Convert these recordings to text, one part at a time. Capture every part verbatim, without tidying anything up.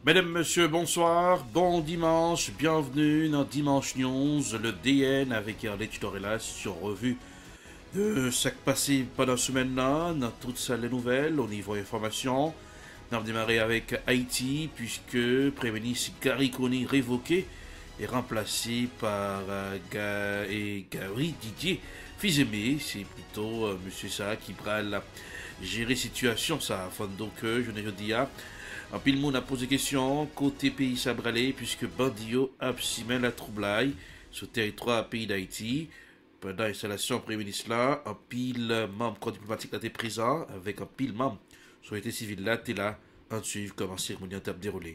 Medam, mesye, bonswa. Bon dimanch. Byenvni nan Dimanche News, le D N avèk Arlette Dorelas, yon revi de sa k pase pandan semèn nan, nan tout sal de nouvèl, o nivo enfòmasyon. N ap demare avèk Ayiti, puiske Premye Minis Garry Conille revoke e ranplase pa, euh, Ga-, e Gary Didier Fils-Aimé. Se pito, euh, mesye sa ki pral jere sitiyasyon sa. Fò n di w ke, jounen jodi a, anpil moun ap poze kesyon, kote peyi sa prale, puiske bandi yo ap simen latwoublay sou tèritwa peyi Dayiti. Pandan enstalasyon Premye Minis la, anpil manm kò diplomatik la te prezan, avèk anpil manm sosyete sivil la te la. Ann swiv kòman seremoni an t ap dewoule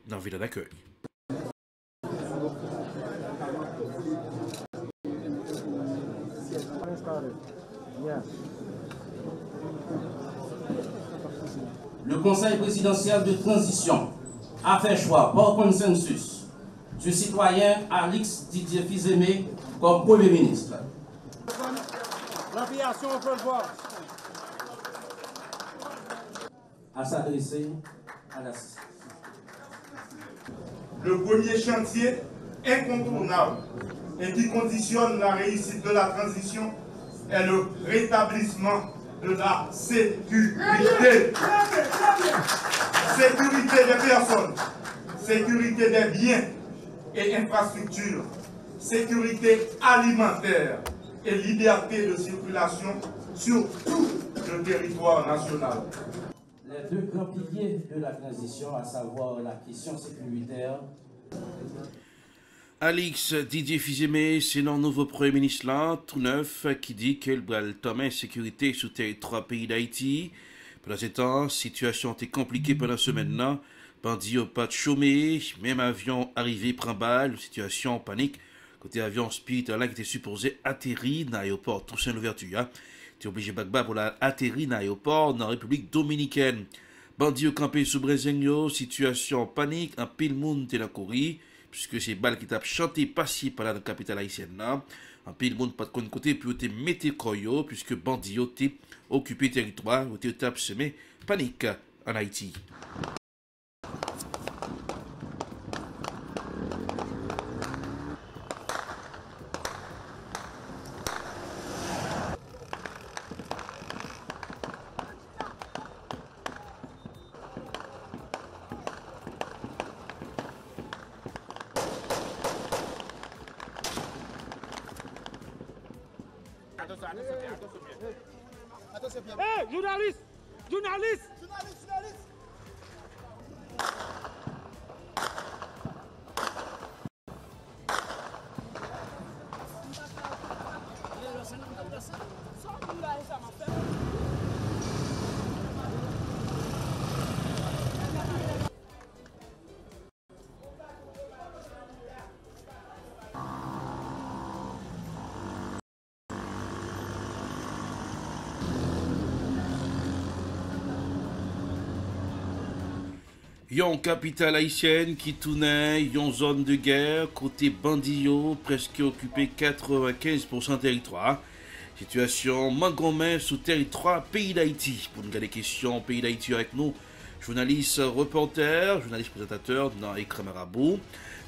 nan Vila Dakèy. Le Conseil présidentiel de transition a fait choix par consensus du citoyen Alix Didier Fils-Aimé comme Premier ministre. À s'adresser à la... Le premier chantier incontournable et qui conditionne la réussite de la transition est le rétablissement de la sécurité. Sécurité des personnes, sécurité des biens et infrastructures, sécurité alimentaire et liberté de circulation sur tout le territoire national. Les deux grands piliers de la transition, à savoir la question sécuritaire. Alix Didier Fils-Aimé se non nouvo premye minis la, tou nèf, ki di ke l pral tanmen sekirite sou tèritwa peyi Dayiti. Pandan se tan, sitiyasyon te konplike pandan semèn nan. Bandi yo pa t chome, menm avyon arive pran bal, yon sitiyasyon panik kote avyon Spirit Airlines ki te sipoze ateri nan ayewopò Toussaint Louverture a te oblije bat ba pou l al ateri nan ayewopò nan Repiblik Dominikèn. Bandi yo kanpe sou brenzeng yo, sitiyasyon panik, anpil moun te nan kouri, piske se bal ki t ap chante pase pala nan kapital ayisyèn nan. Anpil moun pa t konn kote pou yo te mete kò yo, piske bandi yo te okipe tèritwa, kote yo t ap simen panik ann Ayiti. Hey, jounalis! Jounalis! Yon kapital ayisyèn ki tounen yon zòn de gè kote bandi yo prèske okipe katrevenkenz pousan tèritwa. Sitiyasyon mangonmen sou tèritwa peyi Dayiti. Pou n gade kesyon peyi Dayiti yo avèk nou, jounalis repòtè, jounalis prezantatè nan Ekran Marabou.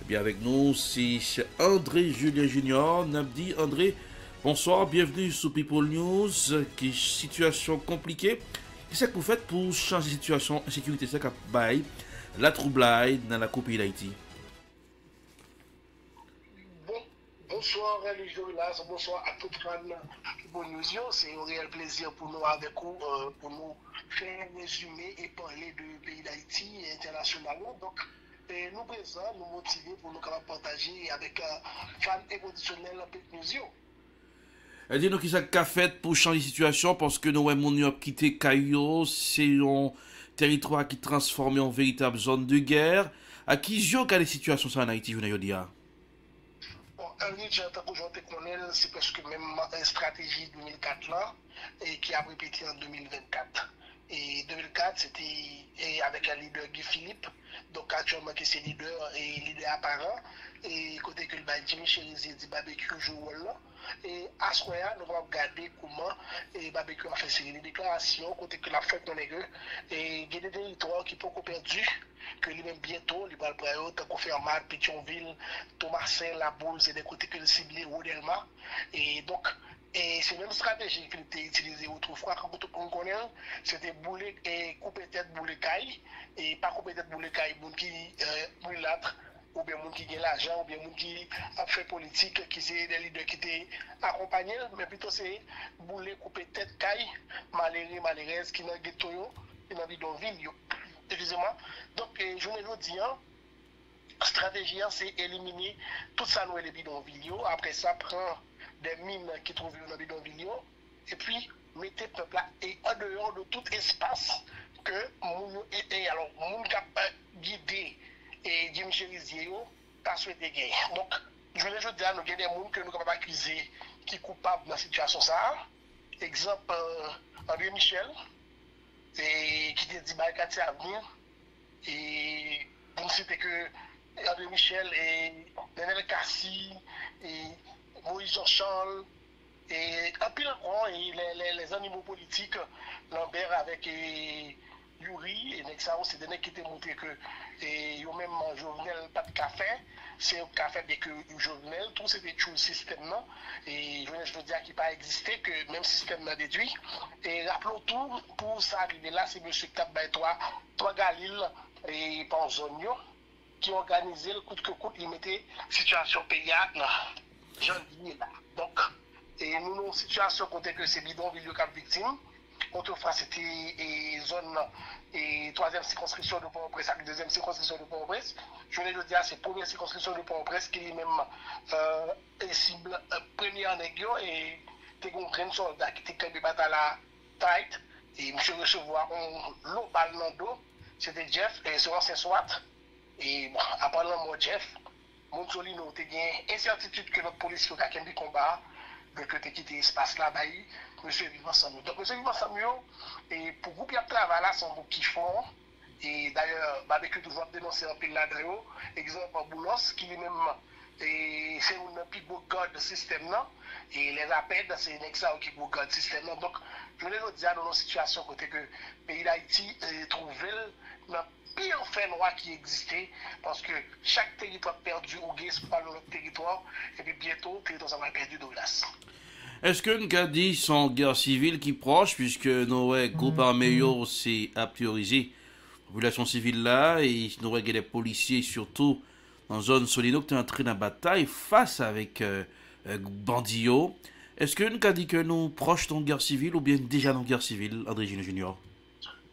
Ebyen, avèk nou, se André Julien Junior. N ap di, André, bonswa, byenvni sou People News. Ki sitiyasyon konplike. Kisa k pou fèt pou chanje sitiyasyon ensekirite sa k ap bay latwoublay nan lakou peyi Dayiti? Bon, bonswa, Religion Vilas, bonswa ak tout fan People News yo. Se yon reyèl plezi pou nou avèk ou, euh, pou nou fè rezime e pale de peyi Dayiti e entènasyonal la. Donk, e nou prezan, nou motive pou nou kapab pataje avèk, euh, fan enkondisyonèl People News yo. E di nou kisa k ka fèt pou chanje sitiyasyon, paske nou wè moun yo ap kite kay yo, se yon tèritwa ki transfòme an veritab zòn de gè. Ak ki je w gade sitiyasyon sa a ann Ayiti jounen jodi a? Bon, Elridge, tankou jan w te konnen l, se prèske menm, eh, estrateji de mil kat lan, e ki ap repete an de mil vennkat. E de mil kat, se te e, avèk lidè Guy Philippe, donk aktyèlman ki se lidè e lidè aparan, e kote ke l bay Jimmy Chérizier di Babekyou jwe wòl lan. E aswè a, nou kapab gade kouman e Babekyou ap fè seri de deklarasyon kote ke l ap fè konnen ke e gen de teritwa ki poko pèdi, ke li menm byento li pral pran yo, tankou Fèmat, Petyonvil, Tomasen, Laboul, se de kote ke l sible, Wodèlma. E donk, e se menm estrateji ke li te itilize otrefwa, kankou tout moun konnen l, se te boule, e koupe tèt, boule kay, e pa koupe tèt, boule kay moun ki e, milat, oubyen moun ki gen lajan, oubyen moun ki ap fè politik, ki se de lidè ki te akonpanye l, men pito se boule, koupe tèt kay malere, malerèz ki nan geto yo, ki nan bidonvil yo. Eskize mwa. Donk, e, jounen jodi a, estrateji a se elimine tout sa nou rele bidonvil yo. Apre sa, pran de min ki twouve yo nan bidonvil yo, epi mete pèp la e andeyò de tout espas ke moun yo e, e alò, moun k ap e, gide e Jimmy Chérizier yo ta swete genyen. Donk, jounen jodi a, nou gen de moun ke nou kapab akize ki koupab nan sitiyasyon sa a. Egzanp, e, André Michel, e, ki te di bay Katye avni, e, pou m site ke André Michel, e, Nenel Cassy, e, Moïse Jean Charles, e anpil ankò, e, les, les, les animaux politiques, Lambert avèk e, Youri, e nèg sa yo, se de nèg ki te montre ke e, yo menm Jovenel pa t ka fè, se yo k ka fè, byen ke Jovenel tou se te tchoul sistèm nan, e jounen jodi a ki pa egziste, ke menm sistèm nan detwi. E raple w tou, pou sa rive la, se mesye ki t ap bay twa, twa galil e, pa yon zòn yo, ki òganize l kout ke kout, li mete sitiyasyon peyi a nan jan l ye la. Donk, e nou nan yon sitiyasyon kote ke se bidonvil yo k ap viktim. Otrefwa, se te e, zòn e, twazyèm sikonskripsyon de Pòtoprens ak dezyèm sikonskripsyon de Pòtoprens. Jounen jodi a, se premye sikonskripsyon de Pòtoprens ki li menm e, e sib e, premye nèg yo, e te gen yon grenn sòlda ki te kenbe batay la tight, e misye resevwa yon lo bal nan do. Se te Jeff, e se yon ansyen swat. E, bon, apre lanmò Jeff, moun Solino te gen ensètitid ke lòt polisye yo ta kenbe konba a, donk yo te kite espas la bay mesye Viv Ansanm yo. Donk, mesye Viv Ansanm yo, e, pou gwoup y ap travay la, se yon gwoup ki fò. E, dayè, Babekyou toujou ap denonse anpil ladan yo. Egzanp, Boulos, ki li menm, e, se youn nan pi gwo gad sistèm nan, e, lè rapèd, se nèg sa yo ki gwo gad sistèm nan. Donk, jounen jodi a, nou nan yon sitiyasyon kote ke peyi Dayiti, e, twouve l nan pi an fènwa ki egziste, paske chak teritwa k pèdi, ou gen espwa nan lòt teritwa, epi byento, teritwa sa a pral pèdi, Douglas. Èske n ka di se yon gè sivil ki pwòch, piske nou wè gwoup ame yo se ap teyorize popilasyon sivil la, e nou wè gen de polisye, sitou nan zòn Solino, ki te antre nan batay fas avèk e, e, bandi yo? Èske n ka di ke nou pwòch de yon gè sivil oubyen deja nan yon gè sivil, André Gino Junior?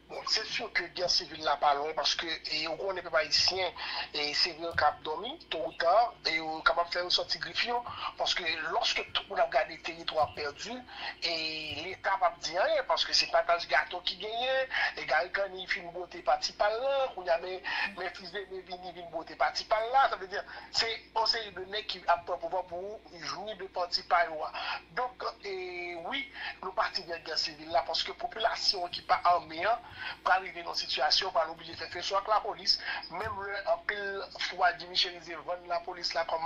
Bon, se si ke gè sivil la pa lwen, paske e, ou konnen pèp ayisyen, e, se vre k ap dòmi, to ou ta, e, ou kapab fè yo sòti grif yo, paske lòske tout moun ap gade teritwa pèdi, e, Leta p ap di anyen, paske se pataj gato ki genyen, e, Gary Conille fin bwote pati pa l lan, kounye a men, men Fils-Aimé vini vin bwote pati pa l la, sa vle di, se yon seri de nèg ki ap pran pouvwa pou jwi de pati pa yo a. Donk, e, wi, nou pati vè gè sivil la, paske popilasyon ki pa ame an pral rive nan sitiyasyon, pral oblije fè feso ak lapolis, menm lè anpil fwa Jimmy Chérizier vann lapolis la kòm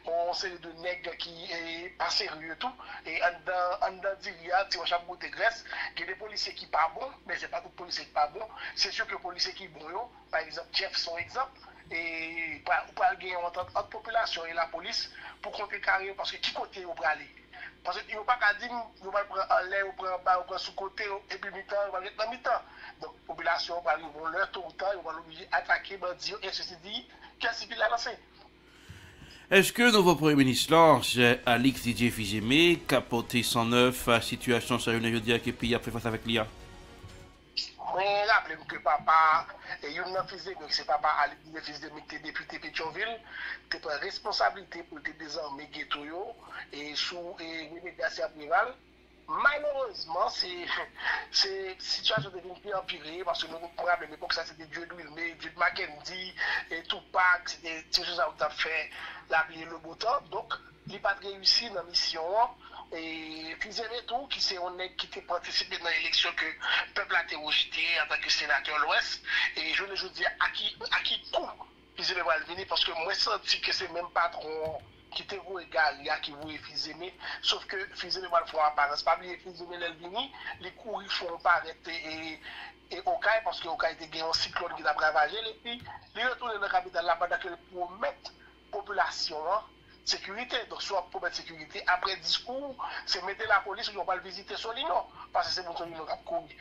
yon seri de nèg ki e, pa serye tou. E anndan, anndan diri a, ti wòch ap bwote grès, gen de polisye ki pa bon, men se pa tout polisye ki pa bon. Se si ke polisye ki bon yo, pa egzanp, Jeff se yon egzanp, e pral, ou pral gen yon antant ant popilasyon e lapolis pou kontrekare yo, paske ki kote yo prale? Paske yo pa ka di m, yo pral pran anlè, yo pran anba, yo pran sou kote, yo, epi mitan, yo pral ret nan mitan. Donk, popilasyon an pral rive yon lè, to ou ta, yo pral oblije atake bandi yo, e sesi di, gè sivil la lanse. Èske nouvo premye minis lan, se Alix Didier Fils-Aimé, ka pote san nèf a sitiyasyon sa jounen jodi a ke peyi a ap fè fas avèk li a? Mwen raple m ke papa, e, youn nan Fils-Aimé, ki se papa Alix Didier Fils-Aimé, ki te depite Petyonvil, te pran responsablite pou l te dezame geto yo, e sou, e, René Garcia Préval. Malerezman, se, se sitiyasyon te vin pi anpire, paske nou, mwen raple m epòk sa, se te Dieud Wilmé, Dieud Mackendy, e Tupac, se te ti mesye sa yo t ap fè lapli e le beau temps. Donk, li pa t reyisi nan misyon an E Fils-Aimé tou, ki se yon nèg ki te patisipe nan eleksyon ke pèp la te rejte antanke senatè Lwès, e jounen jodi a, a ki, a ki kou Fils-Aimé pral vini, paske mwen santi ke se menm patwon ki te voye Gary a ki voye Fils-Aimé, sof ke Fils-Aimé pral fè yon aparans. Pa bliye Fils-Aimé lè l vini, li kouri fè yon parèt e, e Okay, paske Okay te gen yon siklòn ki t ap ravaje l, epi li retounen nan kapital la pandan ke l pwomèt popilasyon an sekirite. Donk, si w ap pwomèt sekirite, apre diskou w, se mete lapolis oubyen w pral vizite Solino, paske se moun Solino k ap kouri.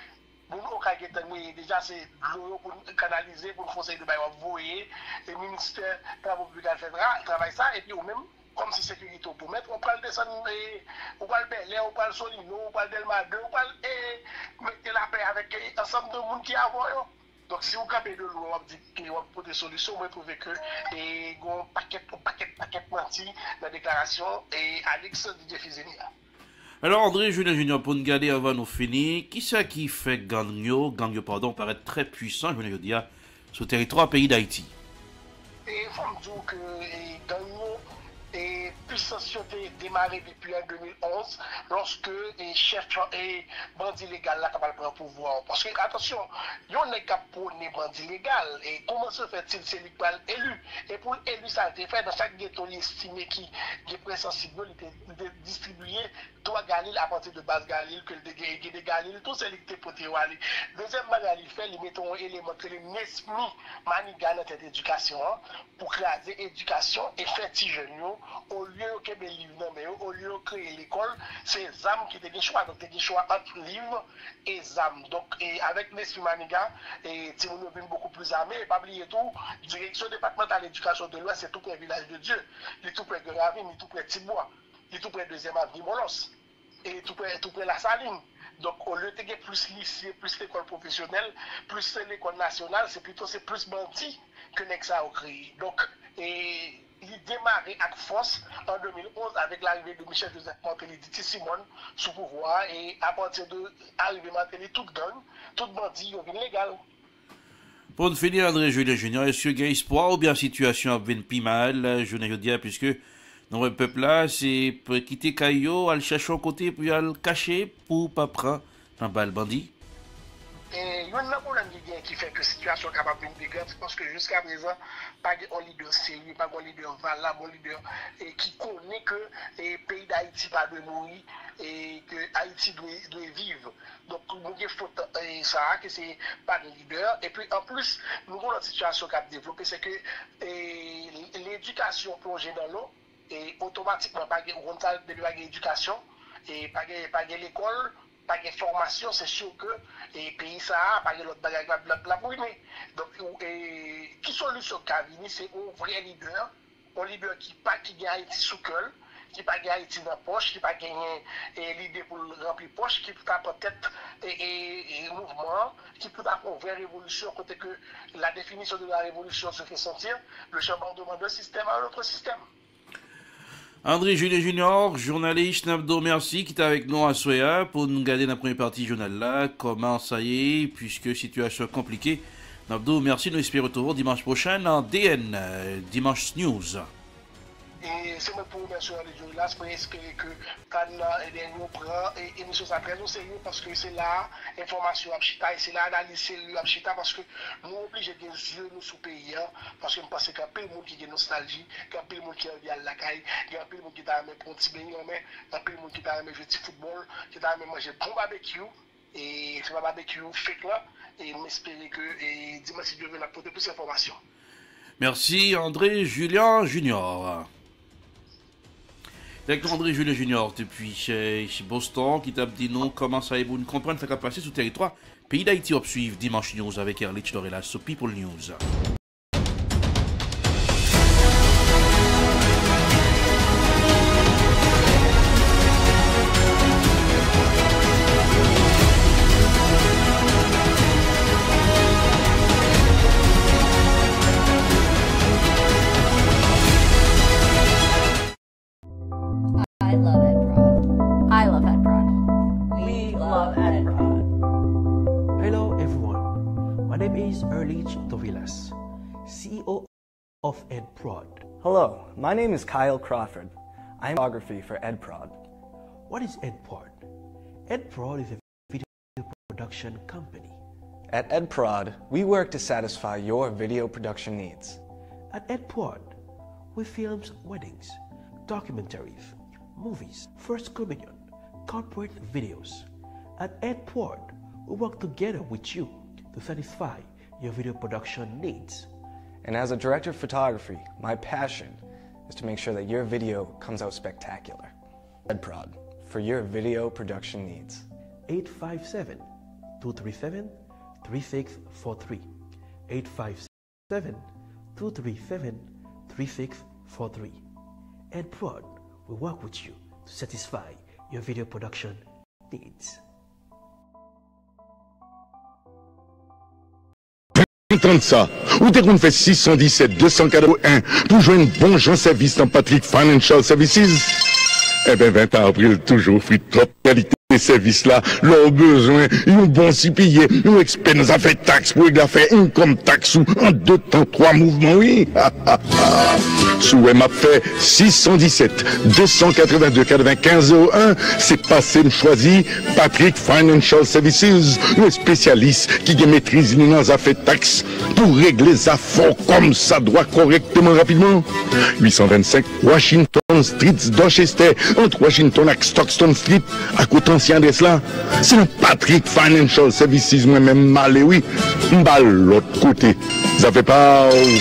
Moun Okay gentan genyen deja, se dlo yo pou n kanalize, pou n fè yon seri de bagay w ap voye, e ministè travo piblik al fè tra-, travay sa, epi ou menm, kòmsi sekirite w pwomèt, ou pral desann, e, ou pral Bèlè, ou pral Solino, ou pral Dèlma de, ou pral, e, mete lapè avèk, e, ansanm de moun ki avè w yo. Donk, si w kanpe de lwen, w ap di ke w ap pote solisyon, mwen twouve ke, e, gen yon pakèt, yon pakèt, pakèt manti nan deklarasyon, e, Alix Didier Fils-Aimé a. Alò, André Julien Junior, pou n gade anvan nou fini, kisa ki fè gang yo, gang yo, padon, parèt trè pwisan jounen jodi a sou tèritwa peyi Dayiti? E fò m di w ke, e, gang yo, e, pwisans yo te demare depi an de mil onz, lòske, e, chèf, e, bandi legal la t ap al pran pouvwa an. Paske, atansyon, yon nèg k ap pwone bandi legal, e kòman se fè-t-il se li k pral eli? E pou l eli, sa l te fè, nan chak geto li estime ki gen pwen sansib yo, li te, li te distribiye twa Galil apati de baz Galil ke l te gen, gen de Galil tou, se li ki te pote yo ale. Dezyèm bagay li fè, li mete yon eleman ki rele Nesmy Maniga nan tèt edikasyon an pou kraze edikasyon e fè ti jèn yo, olye yo kenbe liv nan men yo, olye yo kreye lekòl, se zam ki te gen chwa. Donk, te gen chwa ant liv e zam. Donk, e avèk Nesmy Maniga, e timoun yo vin bokou pli zame. E pa bliye tou, Direksyon Depatmantal Edikasyon de Lwès, se tou prè Vilaj de Dye, li tou prè Gran Ravin, li tou prè Tibwa, li tou prè Dezyèm Avni Bòlòs, e tou prè, tou prè Lasalin. Donk, olye te gen plis lise, plis lekòl pwofesyonèl, plis lekòl nasyonal, se pito se plis bandi ke nèg sa yo kreye. Donk, e li demare ak fòs an de mil onz avèk larive de Michel Joseph Martelly, di Ti Simòn, sou pouvwa a, e apati de arive Martelly, tout gang, tout bandi yo vin legal. Pou n fini, André Julien Junior, èske gen espwa oubyen sitiyasyon ap vin pi mal, eh, jounen jodi a, piske nou wè pèp la, se pou kite kay yo, al chèche yon kote pou y al kache, pou pa pran nan bal bandi? E, youn nan pwoblèm ki gen ki fè ke sitiyasyon kapab vin pi grav, se paske jiskaprezan, pa gen yon lidè serye, pa gen yon lidè valab, yon lidè, e, ki konnen ke, e, peyi Dayiti pa dwe mouri, e ke Ayiti dwe, dwe viv. Donk, nou gen fòt, e, sa a, ke se pa gen lidè. Epi, anplis, nou gen yon lòt sitiyasyon k ap devlope, se ke, e, ledikasyon plonje nan lo, e, otomatikman, pa gen, ou konn sa, depi pa gen edikasyon, e, pa gen, pa gen lekòl, pa gen fòmasyon, se si ke, e, peyi sa a, pa gen lòt bagay k ap, l ap, l ap rime. Donk, ou, e, ki solisyon k ka vini, se yon vrè lidè, yon lidè ki pa, ki gen Ayiti sou kè l, ki pa gen Ayiti nan pòch, ki pa genyen, e, lide pou l ranpli pòch, ki pou ta pran tèt, e, e, e, mouvman an, ki pou ta pran yon vrè revolisyon, kote ke la définition de la révolution se fait sentir, le chambardement d'un système à un autre système. André Julien Junior, jounalis, n ap di w mèsi ki t avèk nou aswè a pou n gade nan premye pati jounal la, kòman sa ye, piske sitiyasyon konplike. N ap di w mèsi, nou espere retwouve w dimanch pwochen nan D N, Dimanche News. E se mwen pou remèsye w, André Julien, mwen espere ke Tan nan, ebyen, nou pran, e, emisyon sa trè o serye, paske se la enfòmasyon ap chita, e se la analiz serye ap chita, paske nou oblije gen zye nou sou peyi a, paske m panse gen anpil moun ki gen nostalji, gen anpil moun ki anvi al lakay, gen anpil moun ki ta renmen pran yon ti benyen, men anpil moun ki ta renmen jwe ti foutbòl, ki ta renmen manje bon babekyou, e se pa babekyou fake la, e m espere ke, e, dimanch, si Dye vle, n ap pote plis enfòmasyon. Mèsi, André Julien Junior. Direktè André Julien Junior depi, eh, Boston, ki t ap di nou kòman sa ye pou n konprann sa k ap pase sou tèritwa peyi Dayiti. W ap swiv Dimanche News avèk Erlich Dorela sou People News. I love Ed Prod. I love Ed Prod. We love Ed Prod. Hello, everyone. My name is Erlich Tovilas, C E O of Ed Prod. Hello, my name is Kyle Crawford. I'm photography for Ed Prod. What is EdProd? EdProd is a video production company. At EdProd, we work to satisfy your video production needs. At EdProd, we films weddings, documentaries, movies, first communion, corporate videos. At EdProd, we work together with you to satisfy your video production needs. And as a director of photography, my passion is to make sure that your video comes out spectacular. EdProd, for your video production needs. Eight five seven, two three seven, three six four three. Eight five seven, two three seven, three six four three. EdProd, we work with you to satisfy your video production needs. Tann sa, ou te konn fè sis san disèt de san katreven pou jwenn bon jan sèvis nan Patrick Financial Services? Enben, ven ta apre l toujou ofri top kalite sèvis la. Lè w bezwen yon bon sipiye, yon ekspè nan zafè taks pou regle afè income tax ou an de tan, twa mouvman, wi. Si w wè m ap fè sis san disèt, de san katreven de, katreven kenz zewo en, se pase m chwazi Patrick Financial Services, yon espesyalis ki gen metriz li nan zafè taks pou regle zafè w kòmsadwa kòrèkteman, rapidman. Uit san vennsenk Washington Street, Dorchester, ant Washington ak Stockton Street, akote ansyen adrès la. Se nan Patrick Financial Services mwen menm m ale wi. M ba l lòt kote. Zafè pa w.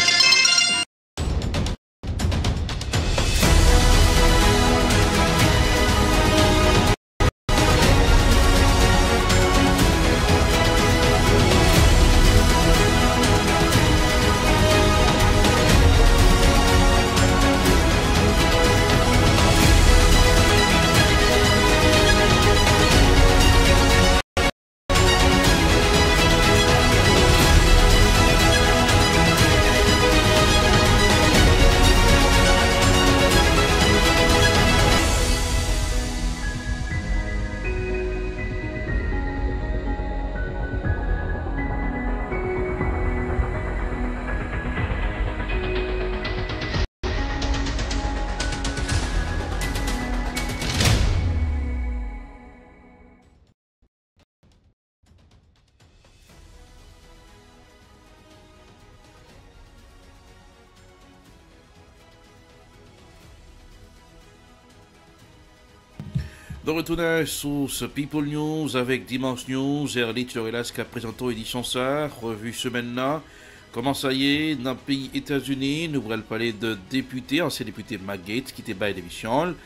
Nou retounen sou People News avèk Dimanche News, Erlith Lorelas k ap prezante w edisyon sa, revi semèn nan. Kòman sa ye nan peyi Etazini? Nou pral pale de depite, ansyen depite Matt Gaetz ki te bay demisyon l,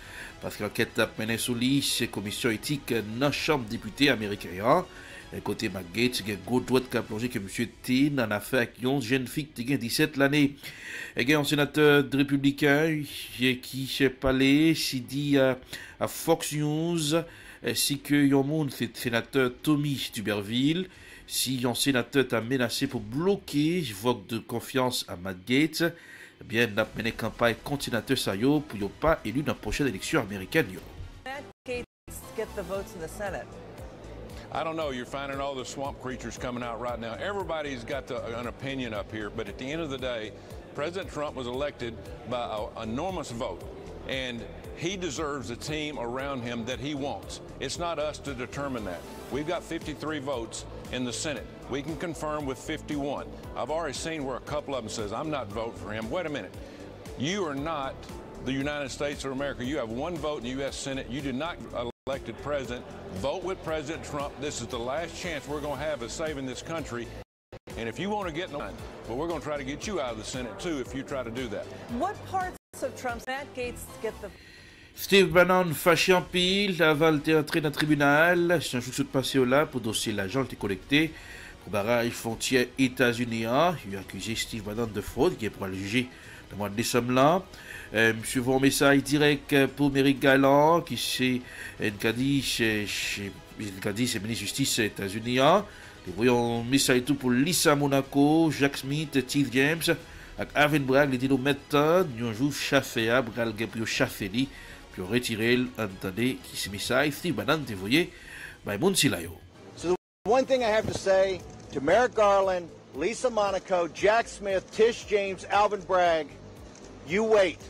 paske ankèt ap mennen sou li, se komisyon etik nan chanm depite ameriken an. Kote Matt Gaetz gen gwo dwèt k ap lonje ke misye te nan afè ak yon jèn fi ki te gen disèt lane. E gen yon senatè repibliken ki pale, si di a, a Fox News, si ke yon moun, se senatè Tommy Tuberville, si yon senatè ta menase pou bloke vòt de konfyans a Matt Gaetz, ebyen, n ap mennen kanpay kont senatè sa yo pou yo pa eli nan pwochèn eleksyon amerikèn yo. Matt Gaetz get the votes in the Senate. I don't know. You're finding all the swamp creatures coming out right now. Everybody's got the, an opinion up here, but at the end of the day, President Trump was elected by an enormous vote, and he deserves a team around him that he wants. It's not us to determine that. We've got fifty-three votes in the Senate. We can confirm with fifty-one. I've already seen where a couple of them says, "I'm not voting for him." Wait a minute. You are not the United States of America. You have one vote in the U S Senate. You did not elected president. Vote with President Trump. This is the last chance we're gonna have of saving this country. And if you wanna get in line, but we're gonna try to get you out of the Senate too if you try to do that. What parts of Trump's Matt Gaetz get the Steve Bannon fache anpil, avan l te antre nan tribinal, se yon jou k sot pase yo la, pou dosye lajan l te kolekte pou baraj fwontyè Etazini an. Yo akize Steve Bannon de fwod, gen pou al jije nan mwa desanm lan. Eh, misye voye yon mesaj dirèk pou Merrick Garland, ki se, eh, n ka di, se, se, n ka di, se minis jistis Etazini an. Li voye yon mesaj tou pou Lisa Monaco, Jack Smith, Keith James ak Alvin Bragg. Li di nou mèt tann, yon jou chafè a pral gen pou yo chafè li, pou yo retire l. Ann tande ki se mesaj Steve Bannon te voye bay moun sila yo. So the one thing I have to say to Merrick Garland, Lisa Monaco, Jack Smith, Tish James, Alvin Bragg, you wait.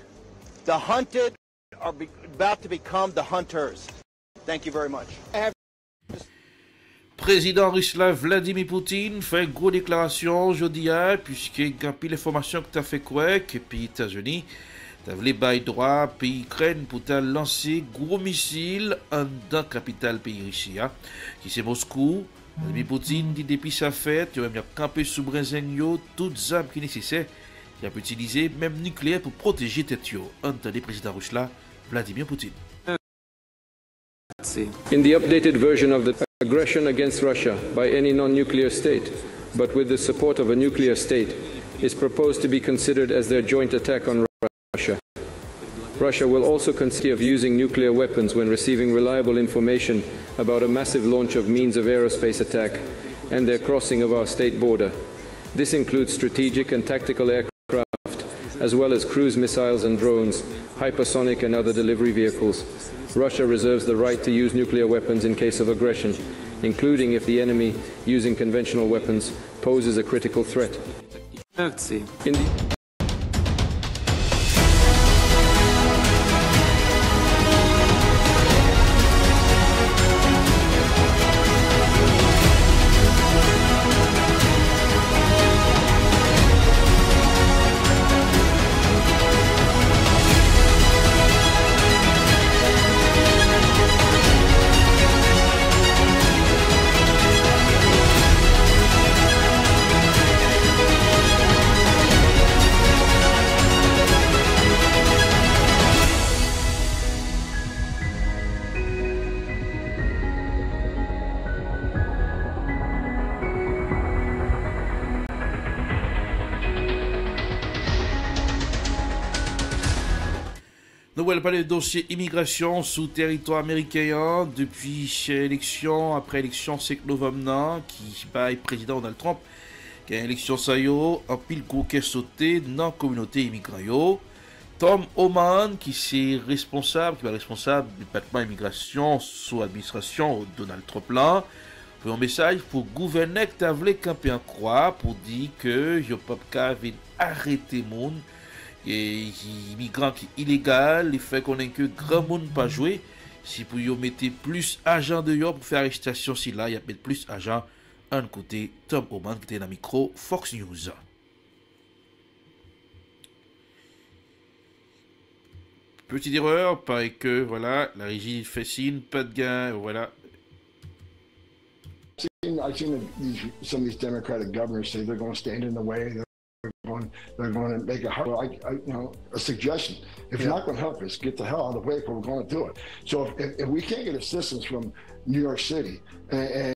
The hunted are be, about to become the hunters. Thank you very much. Prezidan ris la, Vladimir Putin, fè gwo deklarasyon jodi a, piske gen anpil enfòmasyon ki ta fè kwè ke peyi Etazini ta vle bay dwa peyi Ikrèn pou ta lanse gwo misil anndan kapital peyi Risi a, ki se Moskou. Vladimir Putin di depi sa fèt, yo menm y ap kanpe sou brenzeng yo, tout zam ki nesesè, y ap itilize, menm nikleyè pou pwoteje tèt yo. Ann tande prezidan ris la, Vladimir Putin. In the updated version of the aggression against Russia by any non-nuclear state, but with the support of a nuclear state, is proposed to be considered as their joint attack on Russia. Russia will also consent of using nuclear weapons when receiving reliable information about a massive launch of means of aerospace attack and their crossing of our state border. This includes strategic and tactical aircraft, as well as cruise missiles and drones, hypersonic and other delivery vehicles. Russia reserves the right to use nuclear weapons in case of aggression, including if the enemy, using conventional weapons, poses a critical threat. In the Nou pral pale de dosye imigrasyon sou teritwa ameriken an depi eleksyon, apre eleksyon senk novanm nan ki bay prezidan Donald Trump gen eleksyon sa yo, anpil gwo kè sote nan kominote imigran yo. Tom Homan, ki se responsab, ki pral responsab depatman imigrasyon sou administrasyon Donald Trump lan, voye yon mesaj pou gouvènè ki ta vle kanpe an kwa pou di ke yo p ap ka vin arete moun, e, imigran ki ilegal, li fè konnen ke granmoun pa jwe, si pou yo mete plis ajan deyò pou fè arestasyon sila, y ap met plis ajan. Ann koute Tom Homan ki te nan mikwo Fox News. Petite erreur, parèt ke, vwala, la reji fè siy, pa t gen, vwala. Seen, I've seen these, some of these Democratic governors say they're going to stand in the way. They're going, they're going to make it hard. I, I, you know, a suggestion. If you're not going to help us, get the hell out of the way, if we're going to do it. So if, if, if we can't get assistance from New York City, and, and,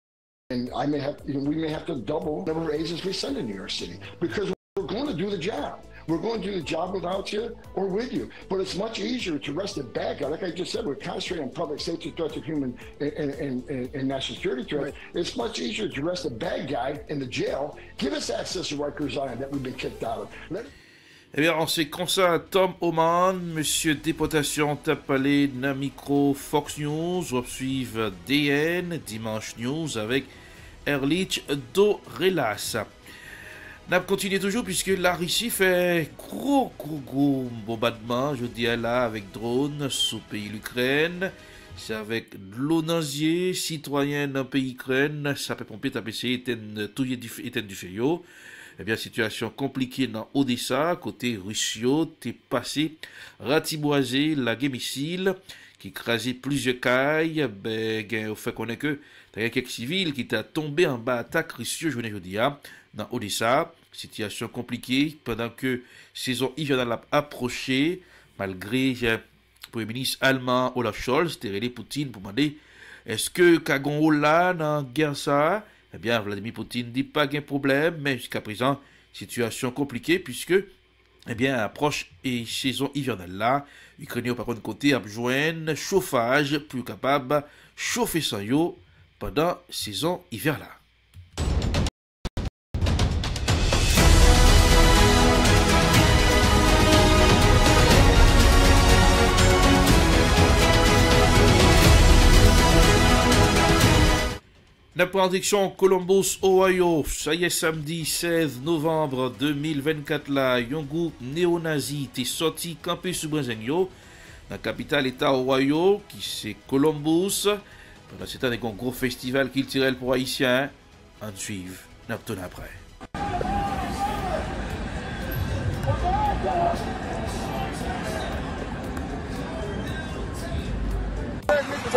and I may have, you know, we may have to double the number of agents we send to New York City because we're going to do the job. We're going to do the job without you or with you. But it's much easier to arrest a bad guy. Like I just said, we're concentrating on public safety threats of human and, and, and, and national security threats. Right. It's much easier to arrest a bad guy in the jail. Give us access to Rikers Island that we've been kicked out of. Let Ebyen, se konsa Tom Homan, mesye depòtasyon, t ap pale nan mikwo Fox News. W ap swiv D N, Dimanche News, avèk Erlich Dorelas. N ap kontinye toujou piske Larisi fè gwo, gwo, gwo bonbadman jodi a la avèk dwòn sou peyi Likrèn. Se avèk dlo nan zye, sitwayen nan peyi Ikrèn, sapè ponpye t ap eseye etenn, touye dife, etenn dife yo. Ebyen, sitiyasyon konplike nan Odesa, kote Ris yo te pase ratibwaze, lage misil ki kraze plizyè kay. Ben, gen, yo fè konnen ke ta gen kèk sivil ki ta tonbe anba atak Ris yo jounen jodi a nan Odesa. Sitiyasyon konplike pandan ke sezon ivènal ap apwoche, malgre Premye Minis alman Olaf Scholz te rele Putin pou mande èske ka gen yon wòl la nan gè sa a. Ebyen, Vladimir Putin di pa gen pwoblèm, men jiskaprezan, sitiyasyon konplike, piske, ebyen, apwòch e sezon ivènal la, Ikrenyen yo pa konn kote y ap jwenn chofaj pou yo kapab chofe san yo pandan sezon ivè la. N ap pran direksyon Columbus, Ohio. Sa yè samdi sèz novanm de mil vennkat la, yon gwoup neonazi te sòti kanpe sou brenzeng yo nan kapital eta Ohio, ki se Columbus. Pandan se tan, te gen yon gwo festival kiltirèl pou Ayisyen. Ann swiv, n ap tounen apre.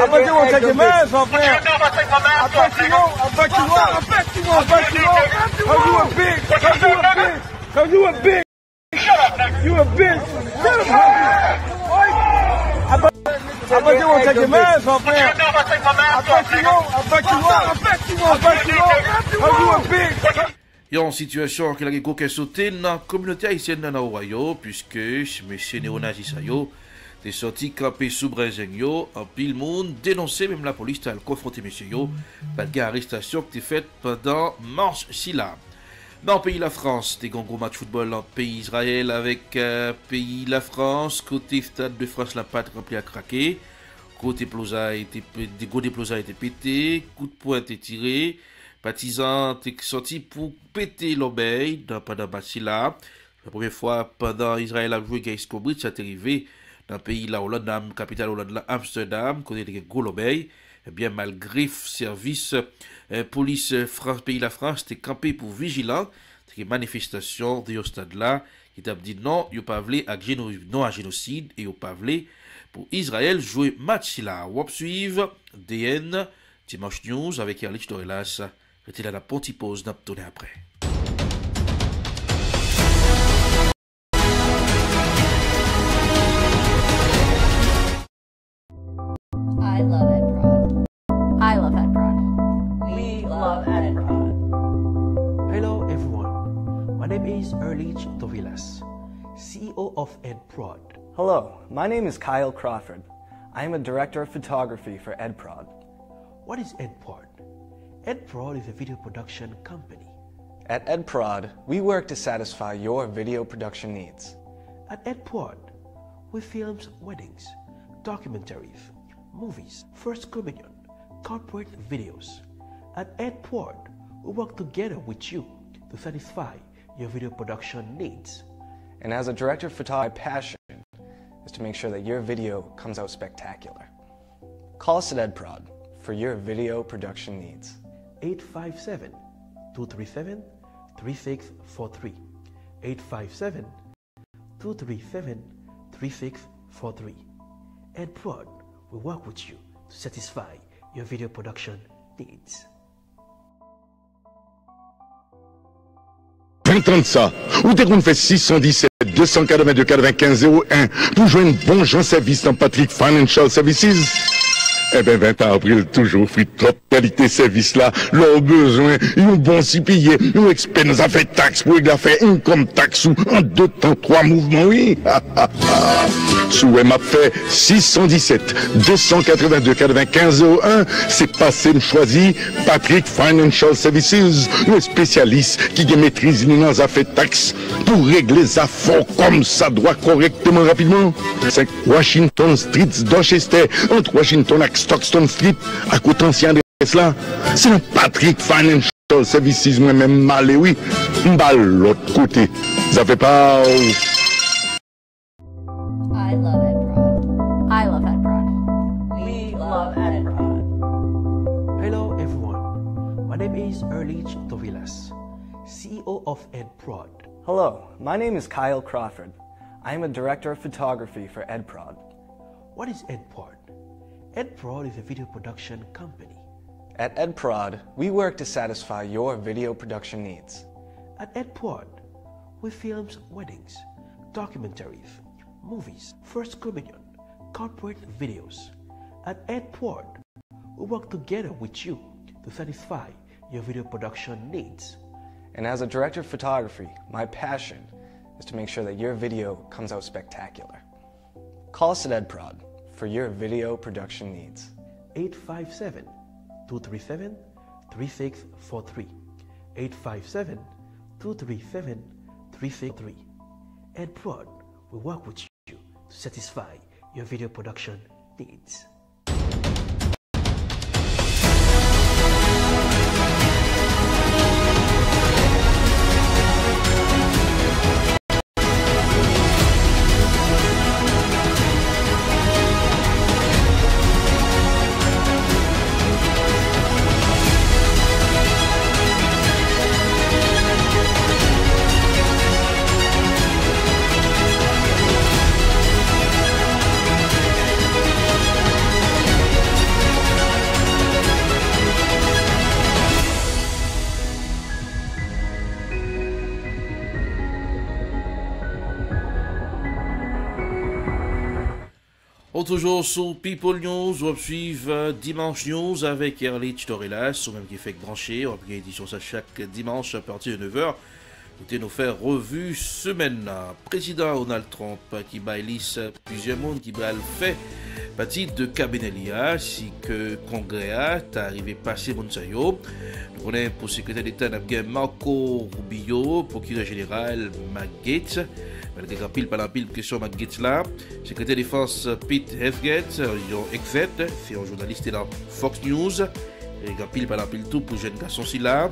Apa te won't take your mask off, man. I bet you won't. I bet you won't. I bet you won't. I bet you won't. Cause you a bitch. Cause you a bitch. Cause you a bitch. You a bitch. Shut up, homie. Apa te won't take your mask off, man. I bet you won't. I bet you won't. I bet you won't. I bet you won't. Cause you a bitch. Yon sitiyasyon ki lage gwo kè sote nan kominote ayisyèn nan Ohio, piske mesye neonazi sa yo te sòti kanpe sou brezeng yo. Anpil moun denonse, menm lapolis t al konfwonte mesye yo. Pa t gen arestasyon ki te fèt pandan mach sila. Nan peyi Lafrans, te gen yon gwo match foutbòl ant peyi Izrayèl avèk, eh, peyi Lafrans, kote Stad de Frans la pa t ranpli ak krake, gwo deplozay te pe-, de gwo deplozay te pete, kout pwen te tire, patizan te sòti pou pete lòbèy nan, pandan match sila. Se premye fwa pandan Izrayèl ap jwe gen eskonbrit, sa te rive nan peyi Laolann, nan kapital Olann lan, Amsterdam, kote te gen gwo lòbèy. Ebyen, malgre f-, sèvis, eh, polis, eh, Frans, peyi Lafrans te kanpe pou vijilan, te gen manifestasyon deyò stad la, ki t ap di non, yo pa vle ak jeno-, non a jenosid, e yo pa vle pou Izrayèl jwe match sila. W ap swiv D N, Dimanche News avèk Yerlich Dorelas. Rete la, n ap pran ti poz, n ap tounen apre. I love Ed Prod. I love Ed Prod. We love Ed Prod. Hello, everyone. My name is Erlich Tovilas, C E O of Ed Prod. Hello, my name is Kyle Crawford. I am a director of photography for Ed Prod. What is Ed Prod? Ed Prod is a video production company. At Ed Prod, we work to satisfy your video production needs. At Ed Prod, we films weddings, documentaries, movies, first communion, corporate videos. At Ed Prod, we work together with you to satisfy your video production needs. And as a director of photography, my passion is to make sure that your video comes out spectacular. Call us at Ed Prod for your video production needs. Eight five seven, two three seven, three six four three. Eight five seven, two three seven, three six four three. Ed Prod will work with you to satisfy your video production needs. Pen tann sa, ou te konn fè sis san disèt, de san katrevenndde, katrevenkenz, zewo en pou jwenn bon jan sèvis nan Patrick Financial Services? Enben, ven tan apre, l toujou ofri top kalite sèvis la. Lè w bezwen yon bon sipiye, yon ekspè nan zafè taks pou regle afè income tax ou an de tan, twa mouvman, wi. Si w wè m ap fè sis san disèt, de san katrevenndde, katrevenkenz, zewo en, se paske m chwazi Patrick Financial Services, yon espesyalis ki gen metriz li nan zafè taks pou regle zafè w kòmsadwa, kòrèkteman, rapidman. Senk Washington Street, Dorchester, ant Washington ak Stockton Street, akote ansyen adrès la. Se nan Patrick Financial Services mwen menm m ale, wi. M pa lòt kote. Zafè pa w. I love Ed Prod. I love Ed Prod. We love Ed Prod. Hello, everyone. My name is Erlich Tovilas, C E O of Ed Prod. Hello, my name is Kyle Crawford. I am a director of photography for Ed Prod. What is Ed Prod? Ed Prod is a video production company. At Ed Prod, we work to satisfy your video production needs. At Ed Prod, we films weddings, documentaries, movies, first communion, corporate videos. At Ed Prod, we work together with you to satisfy your video production needs. And as a director of photography, my passion is to make sure that your video comes out spectacular. Call us at Ed Prod for your video production needs. Eight five seven, two three seven, three six four three. Eight five seven, two three seven, three six three. Ed Prod will work with you to satisfy your video production needs. Ou toujou sou People News, w ap swiv, euh, Dimanche News avèk Erlich Torelas, ou menm ki fèk branche, w ap gen edisyon sa chak dimanch apati de nèv è, kote nou fè revi semèn nan. Prezidan Donald Trump ki bay lis plizyè moun ki pral fè pati de kabinè li a, si ke Kongrè a ta rive pase moun sa yo. Nou konnen pou Sekretè Deta, n ap gen Marco Rubio, Pwokirè Jeneral Matt Gaetz. Malgre gen anpil pale anpil kesyon Matt Gaetz la, Sekretè Defans Pete Hegseth, yon Hegseth, se yon jounalis te nan Fox News. E gen anpil pale anpil tou pou jèn gason sila.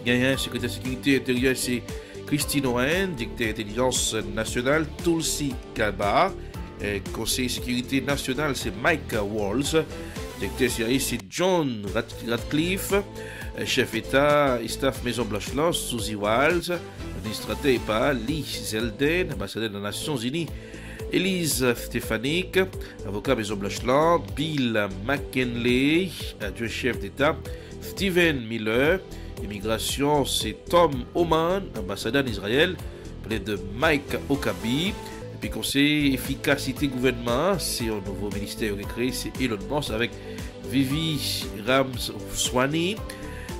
Genyen Sekretè Sekirite Enteryè se Christine O'Brien, Direktè Entèlijans Nasyonal Tulsi Gabbard, e Konseye Sekirite Nasyonal se Mike Waltz, Direktè C I A se John Rat- Ratcliffe, e Chèf Eta Estaf Mezon Blanch lan Suzy Wiles, Administratè EPA, Lee Zeldin, Anbasadè nan Nasyonzini, Elise Stefanik, Avoka Mezon Blanch lan, Bill McKinley, Adjwen Chèf Deta, Stephen Miller, Imigrasyon, se Tom Homan, Anbasadè ann Izrayèl, pale de Mike Huckabee, epi Konseye Efikasite Gouvènman an, se yon nouvo ministè yo rekreye, se Elon Musk avèk Vivi Ramaswamy.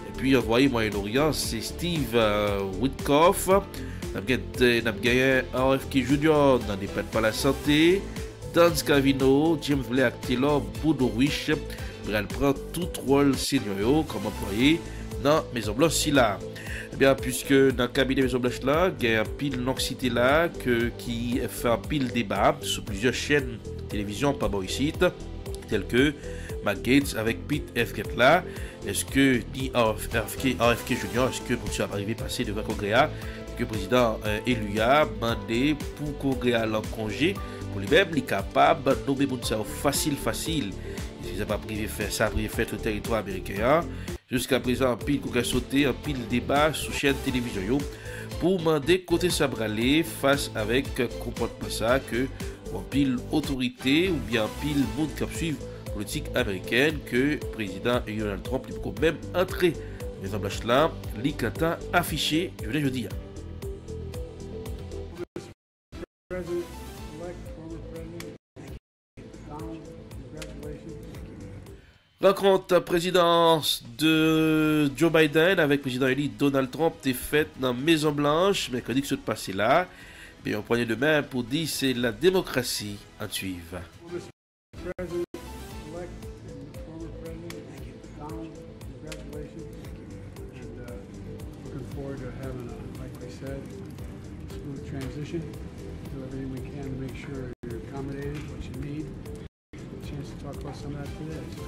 Epi anvwaye Mwayen Oryan, se Steve, euh, Witkoff. N ap gen, n ap genyen R F K Junior nan Depatman Lasante. Dan Scavino, James Blair ak Taylor Budowich pral pran tout wòl senyo yo kòm anplwaye nan Mezon Blanch sila. Ebyen, piske nan kabinè Mezon Blanch la, gen anpil non k site la ke, ki fè anpil deba sou plizyè chèn televizyon pa bò isit, tèl ke Matt Gaetz avèk Pete Hegseth la. Èske ni R F K, R F K Junior, èske pou sa pa rive pase devan Kongrè a, ke prezidan, euh, eli a mande pou Kongrè a al an konje, pou li menm li kapab nonmen moun sa yo fasil fasil. E si sa pa rive fè, sa rive fèt sou tèritwa ameriken an. Jiska prezan, anpil koukè sote, anpil deba sou chèn televizyon yo pou mande kote sa prale fas avèk konpòtman sa ke anpil otorite oubyen anpil moun k ap swiv politik amerikèn ke prezidan Donald Trump li poko menm antre Mezon Blanch la, li gentan afiche jounen jodi a. President-elect, former President Donald, congratulations. Rankont prezidan de Joe Biden avèk prezidan eli Donald Trump te fèt nan Mezon Blanch mèkredi k sot pase la. Ebyen, yon pwanye de men pou di se la demokrasi an swiv. President-elect and former President Donald, congratulations. And, uh, looking forward to having a, like we said, smooth transition. Do everything we can to make sure you're accommodated, what you need. Chance to talk about some of that today. So,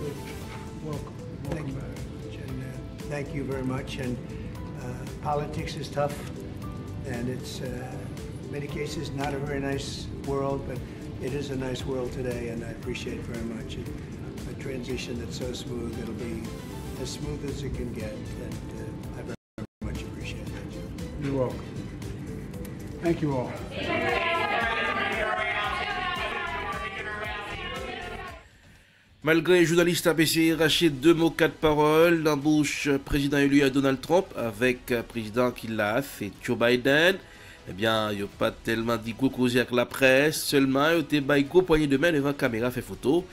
welcome. Thank you very much. And, uh, thank you very much. And, uh, politics is tough, and it's, uh, many cases not a very nice world, but it is a nice world today, and I appreciate very much it. A transition that's so smooth, it'll be as smooth as it can get, and, uh, I very much appreciate that. You're welcome. Thank you all. Malgre jounalis t ap eseye rache de mo kat pawòl nan bouch prezidan eli a Donald Trump avèk prezidan ki la a, se Joe Biden, ebyen, yo pa t tèlman di gwo koze ak laprès, sèlman yo te bay gwo pwanye de men devan kamera fè foto,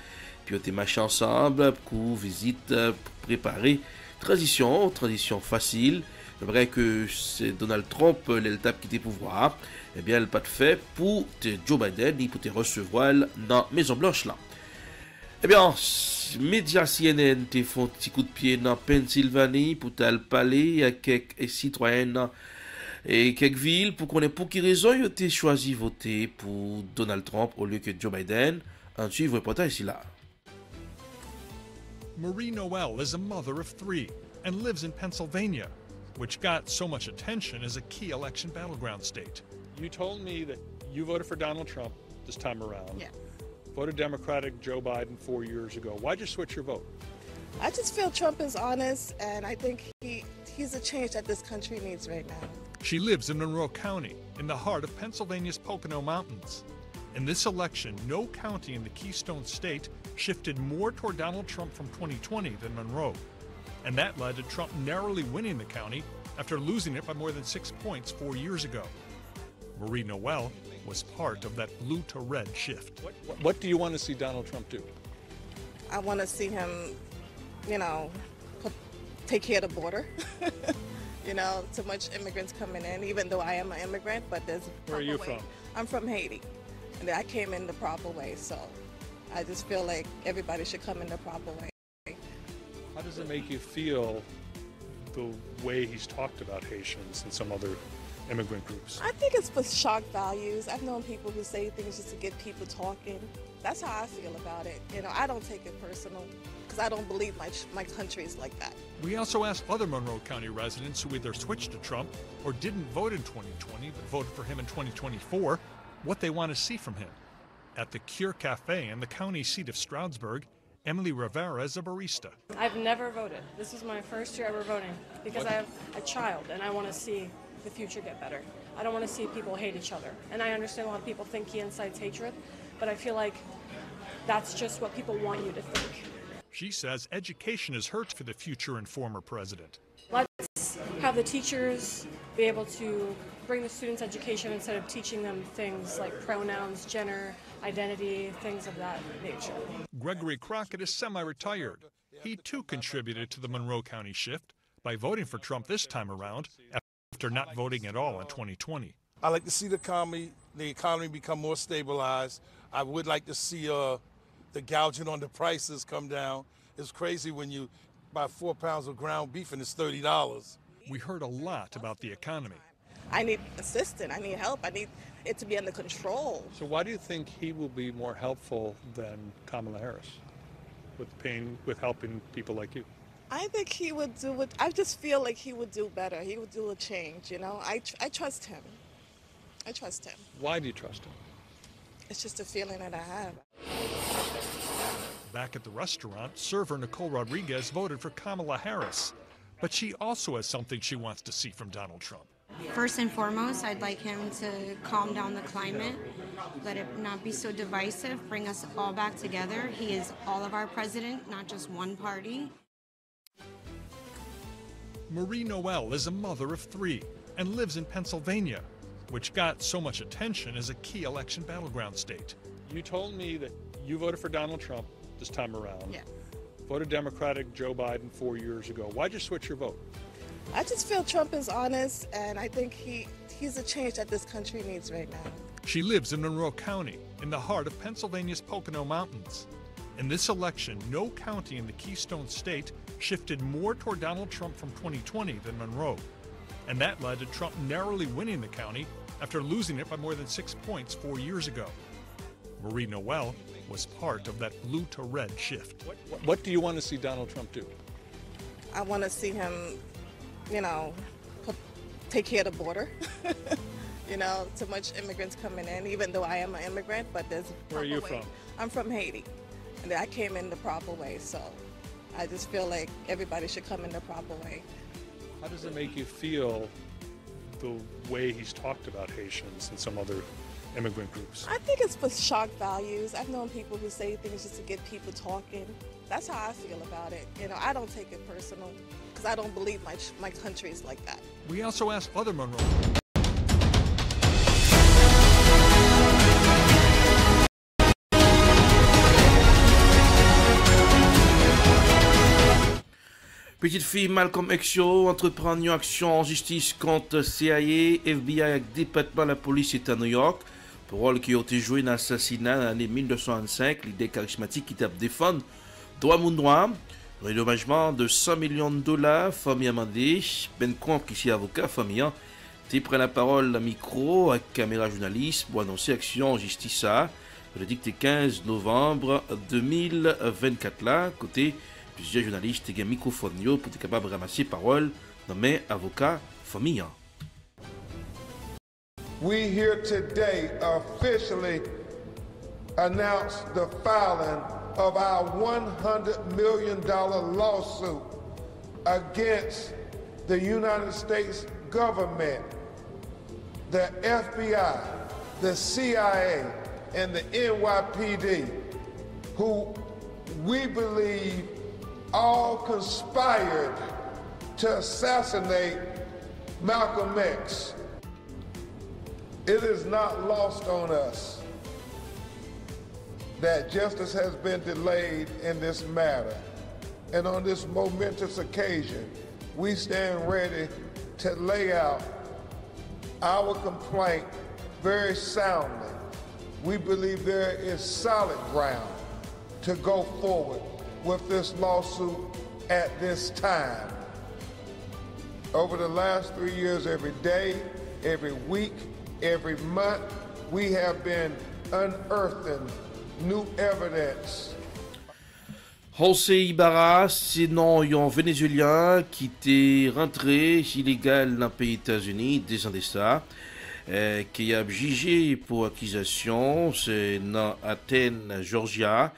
epi yo te mache ansanm kou vizit, eh, pou prepare tranzisyon, tranzisyon fasil, yon bagay ke se Donald Trump, lè l t ap kite pouvwa a, ebyen, l pa t fè pou te Joe Biden, ni pou te resevwa l nan Mezon Blanch lan. Ebyen, s- medya C N N te fè yon ti kout pye nan Pennsilvani pou t al pale ak kèk sitwayen nan, e, kèk vil pou konnen pou ki rezon yo te chwazi vote pou Donald Trump olye ke Joe Biden. Ann swiv repòtaj sila. Marie Noel is a mother of three and lives in Pennsylvania, which got so much attention as a key election battleground state. You told me that you voted for Donald Trump this time around. Yeah. Voted Democratic Joe Biden four years ago. Why'd you switch your vote? I just feel Trump is honest, and I think he, he's a change that this country needs right now. She lives in Monroe County, in the heart of Pennsylvania's Pocono Mountains. In this election, no county in the Keystone State shifted more toward Donald Trump from twenty twenty than Monroe. And that led to Trump narrowly winning the county after losing it by more than six points four years ago. Marie Noel was part of that blue to red shift. What, what do you want to see Donald Trump do? I want to see him, you know, put, take care of the border. You know, too much immigrants coming in, even though I am an immigrant, but there's a proper way. Where are you from? I'm from Haiti. And I came in the proper way, so I just feel like everybody should come in the proper way. How does it make you feel the way he's talked about Haitians and some other immigrant groups? I think it's for shock values. I've known people who say things just to get people talking. That's how I feel about it. You know, I don't take it personal because I don't believe my, my country is like that. We also asked other Monroe County residents who either switched to Trump or didn't vote in twenty twenty but voted for him in twenty twenty-four what they want to see from him. At the Cure Cafe in the county seat of Stroudsburg, Emily Rivera is a barista. I've never voted. This is my first year ever voting because I have a child and I want to see the future get better. I don't want to see people hate each other. And I understand a lot of people think he incites hatred, but I feel like that's just what people want you to think. She says education is hurt for the future and former president. Let's have the teachers be able to bring the students education instead of teaching them things like pronouns, gender, identity, things of that nature. Gregory Crockett is semi-retired. He too contributed to the Monroe County shift by voting for Trump this time around after not voting at all in twenty twenty. I like to see the economy, the economy become more stabilized. I would like to see uh, the gouging on the prices come down. It's crazy when you buy four pounds of ground beef and it's thirty dollars. We heard a lot about the economy. I need assistance. I need help. I need it to be under control. So why do you think he will be more helpful than Kamala Harris with paying, with helping people like you? I think he would do what, I just feel like he would do better. He would do a change, you know? I, tr- I trust him. I trust him. Why do you trust him? It's just a feeling that I have. Back at the restaurant, server Nicole Rodriguez voted for Kamala Harris, but she also has something she wants to see from Donald Trump. First and foremost, I'd like him to calm down the climate, let it not be so divisive, bring us all back together. He is all of our president, not just one party. Marie Noel is a mother of three and lives in Pennsylvania, which got so much attention as a key election battleground state. You told me that you voted for Donald Trump this time around. Yes. Voted Democratic Joe Biden four years ago. Why'd you switch your vote? I just feel Trump is honest, and I think he, he's a change that this country needs right now. She lives in Monroe County, in the heart of Pennsylvania's Pocono Mountains. In this election, no county in the Keystone State shifted more toward Donald Trump from twenty twenty than Monroe. And that led to Trump narrowly winning the county after losing it by more than six points four years ago. Marie Noel was part of that blue to red shift. What, what do you want to see Donald Trump do? I want to see him, you know, put, take care of the border. You know, too much immigrants coming in, even though I am an immigrant, but there's a proper way. Where are you from? I'm from Haiti. And I came in the proper way, so I just feel like everybody should come in the proper way. How does it make you feel the way he's talked about Haitians and some other immigrant groups? I think it's for shock values. I've known people who say things just to get people talking. That's how I feel about it. You know, I don't take it personal because I don't believe my, my country is like that. We also asked other Monroe Pitit fi Malcolm X yo antreprann yon aksyon an jistis kont C I A, F B I ak Depatman Lapolis Eta New York pou wòl ke yo te jwe nan asasina nan lane mil nèf san swasannsenk lidè karismatik ki t ap defann dwa moun nwa. Yon dedomajman de san milyon dola fanmi an mande. Ben Crump, ki se avoka fanmi an, te pran lapawòl nan mikwo ak kamera jounalis pou anonse aksyon jistis sa a, vandredi ki te kenz novanm de mil vennkat la, kote plizyè jounalis te gen mikwofòn yo pou te kapab ranmase pawòl nan men avoka fanmi an. We here today officially announce the filing of our one hundred million dollar lawsuit against the United States government, the F B I, the C I A, and the N Y P D, who we believe all conspired to assassinate Malcolm X. It is not lost on us that justice has been delayed in this matter. And on this momentous occasion, we stand ready to lay out our complaint very soundly. We believe there is solid ground to go forward with this lawsuit at this time. Over the last three years, every day, every week, every month, we have been unearthing new evidence. José Ibarra se non yon Venezuelyen ki te rantre ilegal nan peyi Etazini de zan de sa, ke y ap jije pou akizasyon se nan Athens, Georgia.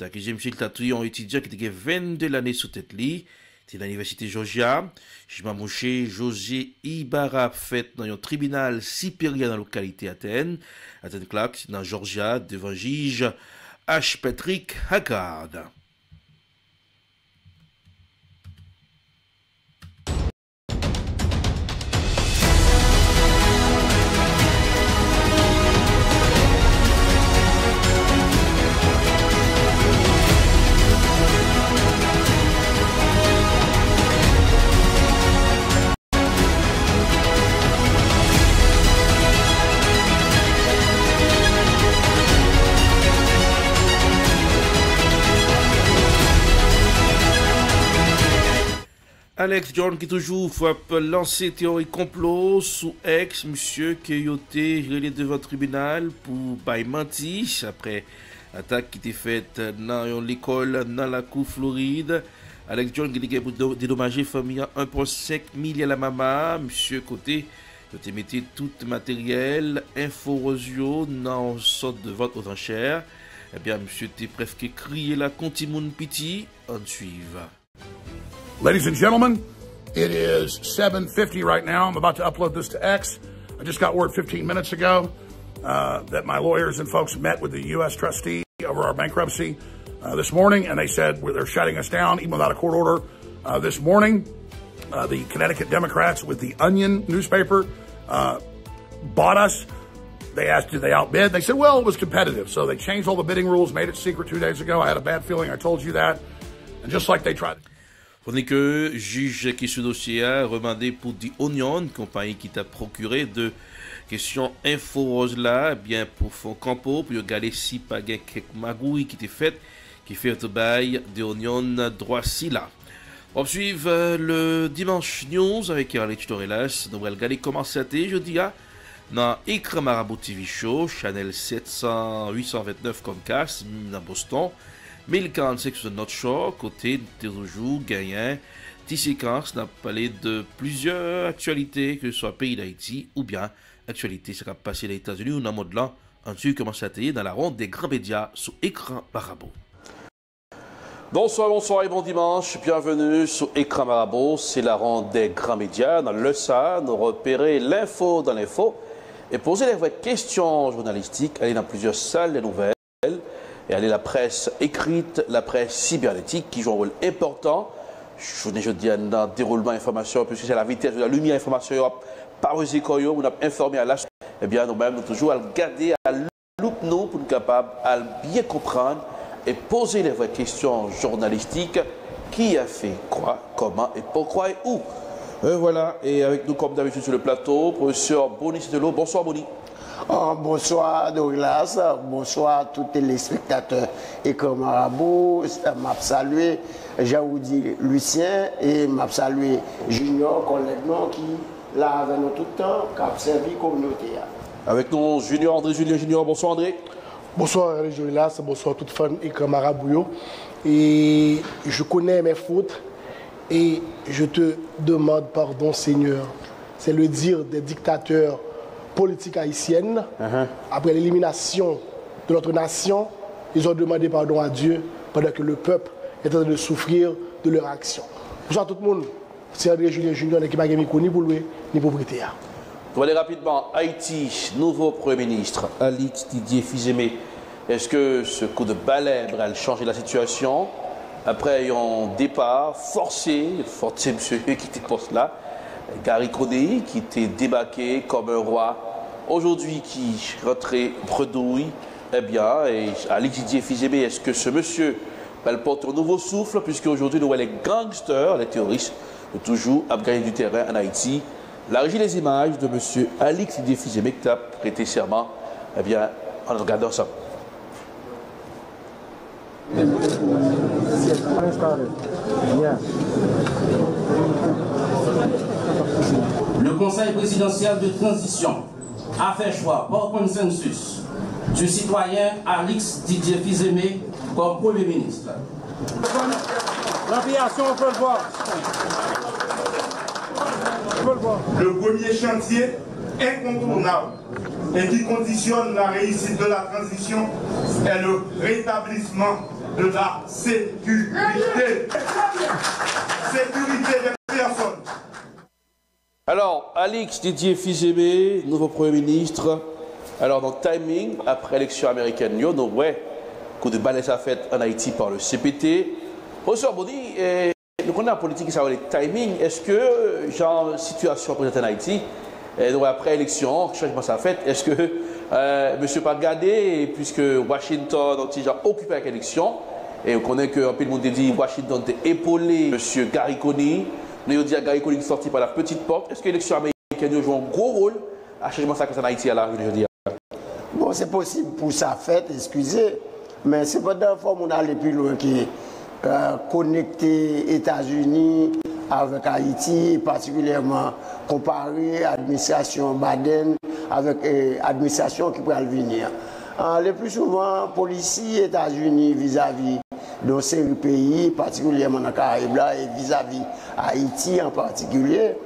T akize misye li ta touye yon etidyan ki te gen vennde lane sou tèt li. Te nan Inivèsite Georgia. Jijman mouche José Ibarra ap fèt nan yon tribinal siperyè nan lokalite Athens, Athens Clark, nan Georgia, devan jij H. Patrick Haggard. Alex Jones ki toujou ap lanse teyori konplo sou X, misye ke yo te rele devan tribinal pou bay manti apre atak ki te fèt nan yon lekòl nan lakou Florid. Alex Jones ki te gen pou dedomaje fanmi an en pwen senk milya lamama, misye kote yo te mete tout materyèl enfo wòz yo nan yon sòt de vant aux enchères. Ebyen, misye te prèske kriye la kon timoun piti. Ann swiv. Ladies and gentlemen, it is seven fifty right now. I'm about to upload this to X. I just got word fifteen minutes ago uh, that my lawyers and folks met with the U S trustee over our bankruptcy uh, this morning, and they said they're shutting us down, even without a court order. Uh, this morning, uh, the Connecticut Democrats with the Onion newspaper uh, bought us. They asked, did they outbid? They said, well, it was competitive. So they changed all the bidding rules, made it secret two days ago. I had a bad feeling. I told you that. And just like they tried. Fò di ke jij ki sou dosye a remande pou The Onion, konpayi ki t ap pwokire de kesyon enfo wòz la, ebyen pou fè yon kanpo pou yo gade si pa gen kèk magouy ki te fèt ki fè yo te bay The Onion dwa sila. W ap swiv Le Dimanche News avèk Arlette Torelas. Nou pral gade kòman sa te ye jodi a nan ekran Marabou T V Show, chanèl sèt san, uit san ventnèf Comcast, nan Boston. Mil karannsenk sou North Shore, kote n te toujou genyen ti sekans, n ap pale de plizyè aktyalite, ke se swa peyi Dayiti oubyen aktyalite sa k ap pase nan Etazini ou nan mond lan. Ann swiv kòman sa te ye nan lawonn dè gran medya sou ekran Marabou. Bonsoir, bonsoir et bon dimanche. Bienvenue sur Écran Marabout. C'est la ronde des grands médias. Dans le sa, nous repérer l'info dans l'info et poser les vraies questions journalistiques. Aller dans plusieurs salles de nouvelles. E ale laprès ekrit, laprès sibènetik ki jwe yon wòl enpòtan jounen jodi a nan dewoulman enfòmasyon yo, piske se lavitès de la limyè enfòmasyon yo ap paweze kò yo, moun ap enfòme a la. Ebyen, nou menm, nou toujou al gade, al loup nou pou n kapab al byen konprann e poze les vraies questions journalistiques. Qui a fait quoi, comment et pourquoi et où? E vwala, e avèk nou kòm dabitid sou le plato, pwofesè Bony Saint-Eloi. Bonswa, Bony. Bonswa Douglas, bonswa tout telespektatè Ekran Marabou. M ap salye Jean Roudy Lucien e m ap salye Junior, kòlèg nou ki la avè nou tout tan, k ap sèvi kominote a. Avèk nou Junior, André Julien Junior. Bonswa André. Bonswa Alex Douglas, bonswa tout fan Ekran Marabou yo. E je connais mes fautes. Et je te demande pardon, Seigneur. C'est le dire des dictateurs politiques haïtiennes. Après l'élimination de notre nation, ils ont demandé pardon à Dieu pendant que le peuple est en train de souffrir de leur action. Bonswa tout moun, se André Julien Junior, nèg ki pa gen mikwo ni pou lwe, ni pou prete a. Nou ale rapidman Ayiti, nouvo premye minis, Alix Didier Fils-Aimé. Èske se kou de balè pral chanje la sitiyasyon? Aprè yon depa fòse, fòse misye kite pòs la, Garry Conille ki te debake kòm yon rwa aujourd'hui qui rentrait bredouille, eh bien, et Alix Didier Fils-Aimé, est-ce que ce monsieur va porter un nouveau souffle, puisque aujourd'hui nous voyons les gangsters, les terroristes, toujours à gagner du terrain en Haïti. La régie des images de monsieur Alix Didier Fils-Aimé qui a prêté serment, eh bien, on regarde ensemble. Le Conseil présidentiel de transition a fait choix par consensus du citoyen Alix Didier Fils-Aimé comme Premier ministre. L'ampliation, on peut le voir. On peut le voir. Le premier chantier incontournable et qui conditionne la réussite de la transition est le rétablissement de la sécurité. Sécurité des personnes. Alors, Alix Didier Fils-Aimé, nouveau Premier ministre. Alors, dans timing, après élection américaine, yo, nou wè, coup de balai sa fèt en Haïti par le C P T. Bonsoir, Boni. Nou konnen nan politik sa rele timing. Èske jan sitiyasyon an prezante an Ayiti, nou wè aprè eleksyon an, chanjman sa fèt, èske mesye pa gade, piske Washington yon ti jan okipe ak eleksyon, e ou konnen ke anpil moun te di Washington te epole mesye Garry Conille, men yo di a Garry Conille ki sòti pa la petite porte, èske eleksyon amerikèn yo jwe yon gwo wòl a chanjman sa k fèt an Ayiti a la jounen jodi a? Bon, se posib pou sa fèt, eskize, men sepandan fò moun ale pi lwen ke konekte Etazini avèk Ayiti, patikilyèman konpare administrasyon Biden avèk administrasyon ki pral vini an. Le pli souvan, polisi Etazini vizavi de yon seri peyi, patikilyèman nan Karayib la, e vizavi Ayiti an patikilye,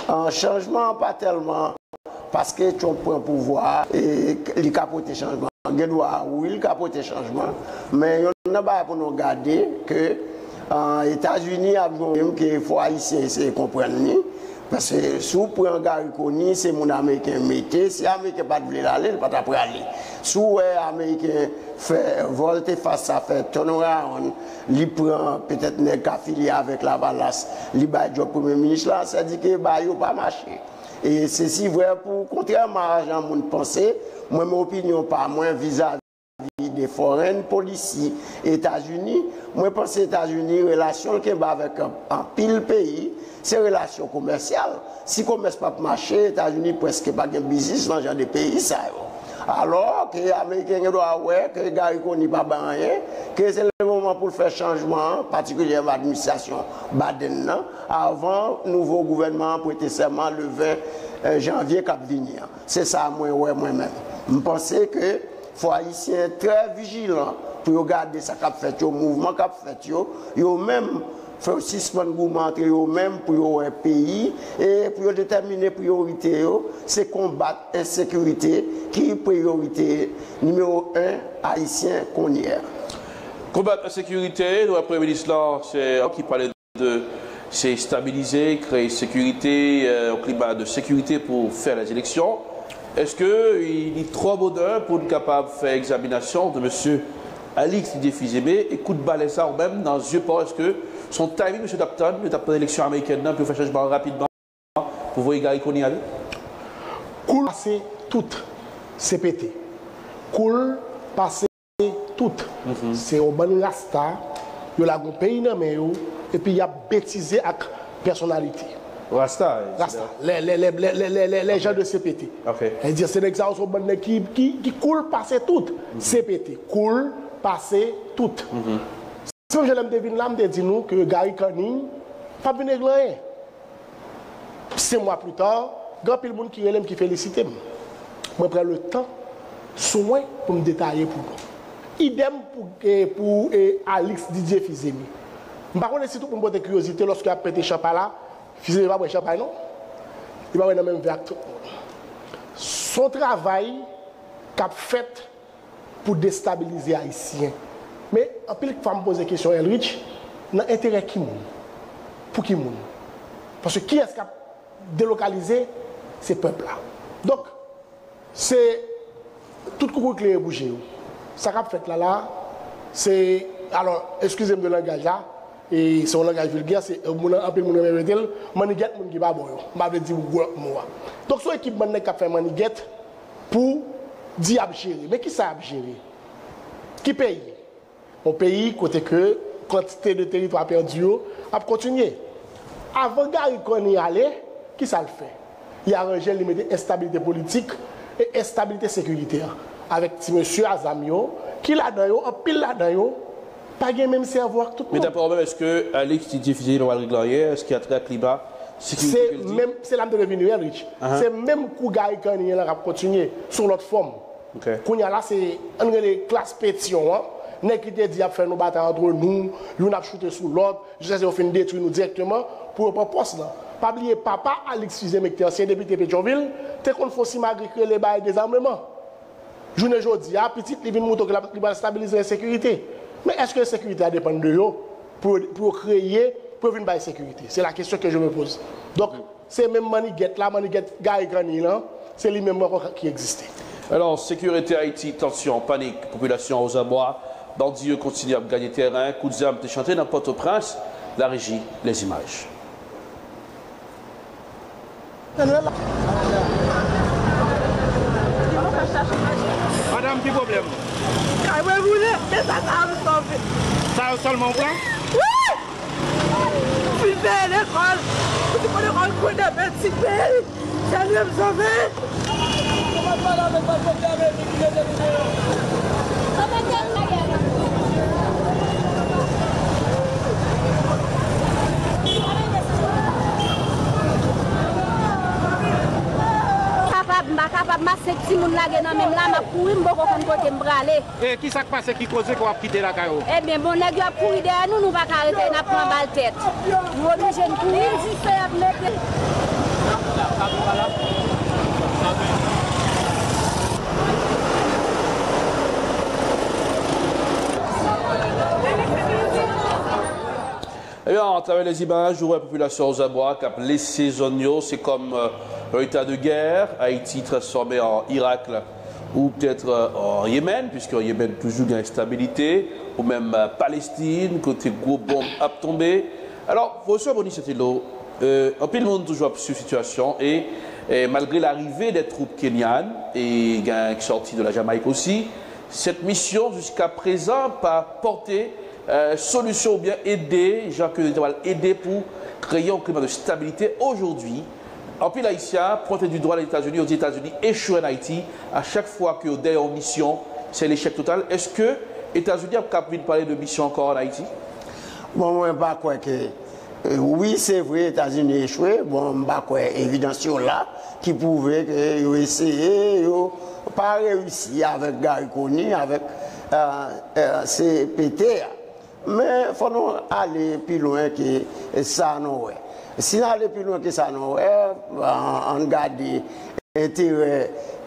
chanjman an pa tèlman paske Trump pran pouvwa a, li ka pote chanjman. Gen dwa wi, li ka pote chanjman. Men youn nan bagay pou nou gade ke Etazini ap jwenn menm ke fò Ayisyen eseye konprann li. Paske si w pran Garry Conille, se moun Ameriken mete. Si Ameriken pa t vle l ale, li pa t ap prale. Si w wè Ameriken fè vòltefas sa, fè turnaround, li pran petèt nèg k afilye avèk Lavalas, li bay djòb premye minis la, sa di ke bagay yo pa mache. E se si vrè pou, kontrèman a jan moun panse, mwen men opinyon pa mwen vizavi de foreign policy Etazini, mwen panse Etazini relasyon l kenbe avèk anpil peyi se relasyon komèsyal. Si komès p ap mache, Etazini prèske pa gen biznis nan jan de peyi sa yo. Alò ke Ameriken gen dwa wè ke Garry Conille pa bay anyen, ke se le moman pou l fè chanjman an, patikilyèman administrasyon Biden nan, avan nouvo gouvènman an prete sèman le ven janvye k ap vini an. Se sa mwen wè mwen menm. M panse ke fò Ayisyen trè vijilan pou yo gade sa k ap fèt yo, mouvman k ap fèt yo, yo menm fò yo sispann goumen antre yo menm pou yo wè peyi e pou yo detèmine priyorite yo, se konbat ensekirite ki priyorite nimewo en Ayisyen kounye a. Konbat ensekirite, nou wè premye minis lan se ki pale de se stabilize, kreye sekirite, yon klima de sekirite pou fè lèzeleksyon. Èske li twò bonè pou n kapab fè egzaminasyon de mesye Alix Didier Fils-Aimé e kout balè sa ou menm nan zye pa w, èske se yon timing mesye t ap tann, yo t ap tann eleksyon amerikèn nan pou yo fè chanjman an rapidman pou voye Garry Conille ale? Kou l pase tout, se pete. Kou l pase tout. Se yon bann rasta, yo lage yon peyi nan men yo, epi y ap betize ak pèsonalite. Rasta? Rasta, les gens de C P T. Sètadi se nèg sa yo se yon bann nèg ki kou l pase tout. C P T, kou l pase tout. Se menm jan lè m te vin la, m te di nou ke Garry Conille p ap vin regle anyen. Senk mwa pli ta, gen anpil moun ki rele m, ki felisite m. Mwen pran letan, swen pou m detaye pou nou. Idèm pou Alix Didier Fils-Aimé. M pa konnen si tout moun pote kiryozite lòske y ap pete chanpay la, Fils-Aimé pa bwè chanpay non. Li pa bwè nan menm vè ak tout moun. Se yon travay k ap fèt pou destabilize Ayisyen. Men, anpil fwa m poze kesyon Elrich, nan enterè ki moun? Pou ki moun? Paske kiyès k ap delokalize? Se pèp la. Donk, se tout koukouy klere pou je yo. Sa k ap fèt la la, se, alò, eskize m de langaj la, e se yon langaj vilgè, se moun, anpil moun renmen mete l, mannigèt moun ki pa bò yo. M pa vle di gwòt mo a. Donk, se yon ekip bann nèg k ap fè mannigèt, pou di y ap jere. Men kisa y ap jere? Ki peyi? Yon peyi kote ke kantite de teritwa pèdi yo ap kontinye. Avan Gary Conille ale, kisa l fè? Li aranje l, li mete enstabilite politik e enstabilite sekiritè avèk ti mesye a zam yo, ki ladan yo, anpil ladan yo, pa gen menm sèvo ak tout moun. Men daprè ou menm, èske Alix Didier Fils-Aimé pa t regle anyen? Èske atè a klima sekirite ke l di? Menm, se la m te vle vini, Elrich. Se menm kou Gary Conille lan k ap kontinye sou lòt fòm. Kounye a la, se, ann rele klas petyon an, nèg ki te di y ap fè nou batay antre nou, youn ap choute sou lòt, jiskaske yo fin detwi nou dirèkteman pou yo pran pòs lan. Pa bliye, papa Alix Fils-Aimé ki te ansyen depite Petyonvil, te konn fè yon simagri ki rele bagay dezamman. Jounen jodi a, pitit li vin moutre ke l ap, li pral stabilize ensekirite. Men èske ensekirite a depann de yo pou, pou yo kreye, pou yo vin bay sekirite? Se la kesyon ke je me pose. Donk, se menm mannigèt la, mannigèt Gary Conille lan, se li menm ankò ki egziste. Alors, sécurité Haïti, tension, panique, population aux abois, bandi yo kontinye ap ganye tèren, kout zam te chante nan Pòtoprens, la régie, les images. Madanm, ki pwoblèm? Kay mwen boule, men sa, sa ap sove. Sa yo sèlman w pran? Wi! Fin peye lekòl. Pou ti lekòl konnen bèt ti peyi. Salye m sove. Kapab, m pa kapab, m a senk timoun lage nan men m la, m ap kouri, m poko konn kote m prale. E kisa k pase ki koze ke w ap kite lakay ou? Ebyen, bon, nèg yo ap kouri dèyè nou, nou pa ka rete, n ap pran bal tèt. Nou oblije n kouri. Jis y ap mete. Ebyen, atravè lèzimaj, ou wè popilasyon Ozabwa k ap lese zòn yo, se kòm, euh, yon eta de gè, Ayiti transfòme an Irak la, ou petèt, euh, an Yemen, piske an Yemen toujou gen enstabilite, ou menm, euh, Palestin, kote gwo bonm ap tonbe. Alò, pwofesè Monis Sentelo, euh, anpil moun toujou ap swiv sitiyasyon e, e malgre larive de twoup kenyan e gen ki sòti de la Jamayik osi, cette mission jusqu'à présent pa pòte, euh, solisyon oubyen ede, jan ke yo ta pral ede pou kreye yon klima de stabilite. Aujourd'hui, anpil Ayisyen pointe du doigt les États-Unis, yo di Etazini echwe an Ayiti. A chak fwa ke yo dèyè yon misyon, se lechèk total. Èske Etazini ap kab vin pale de misyon ankò an Ayiti? Bon, mwen pa kwè ke, euh, wi, se vre, Etazini echwe. Bon, m pa kwè evidans yo la ki pwouve ke yo eseye, yo pa reyisi avèk Gary Conille, avèk, euh, euh, C P T a. Men fò nou ale pi lwen ke sa nou wè. Si n ale pi lwen ke sa nou wè, an, ann gade enterè,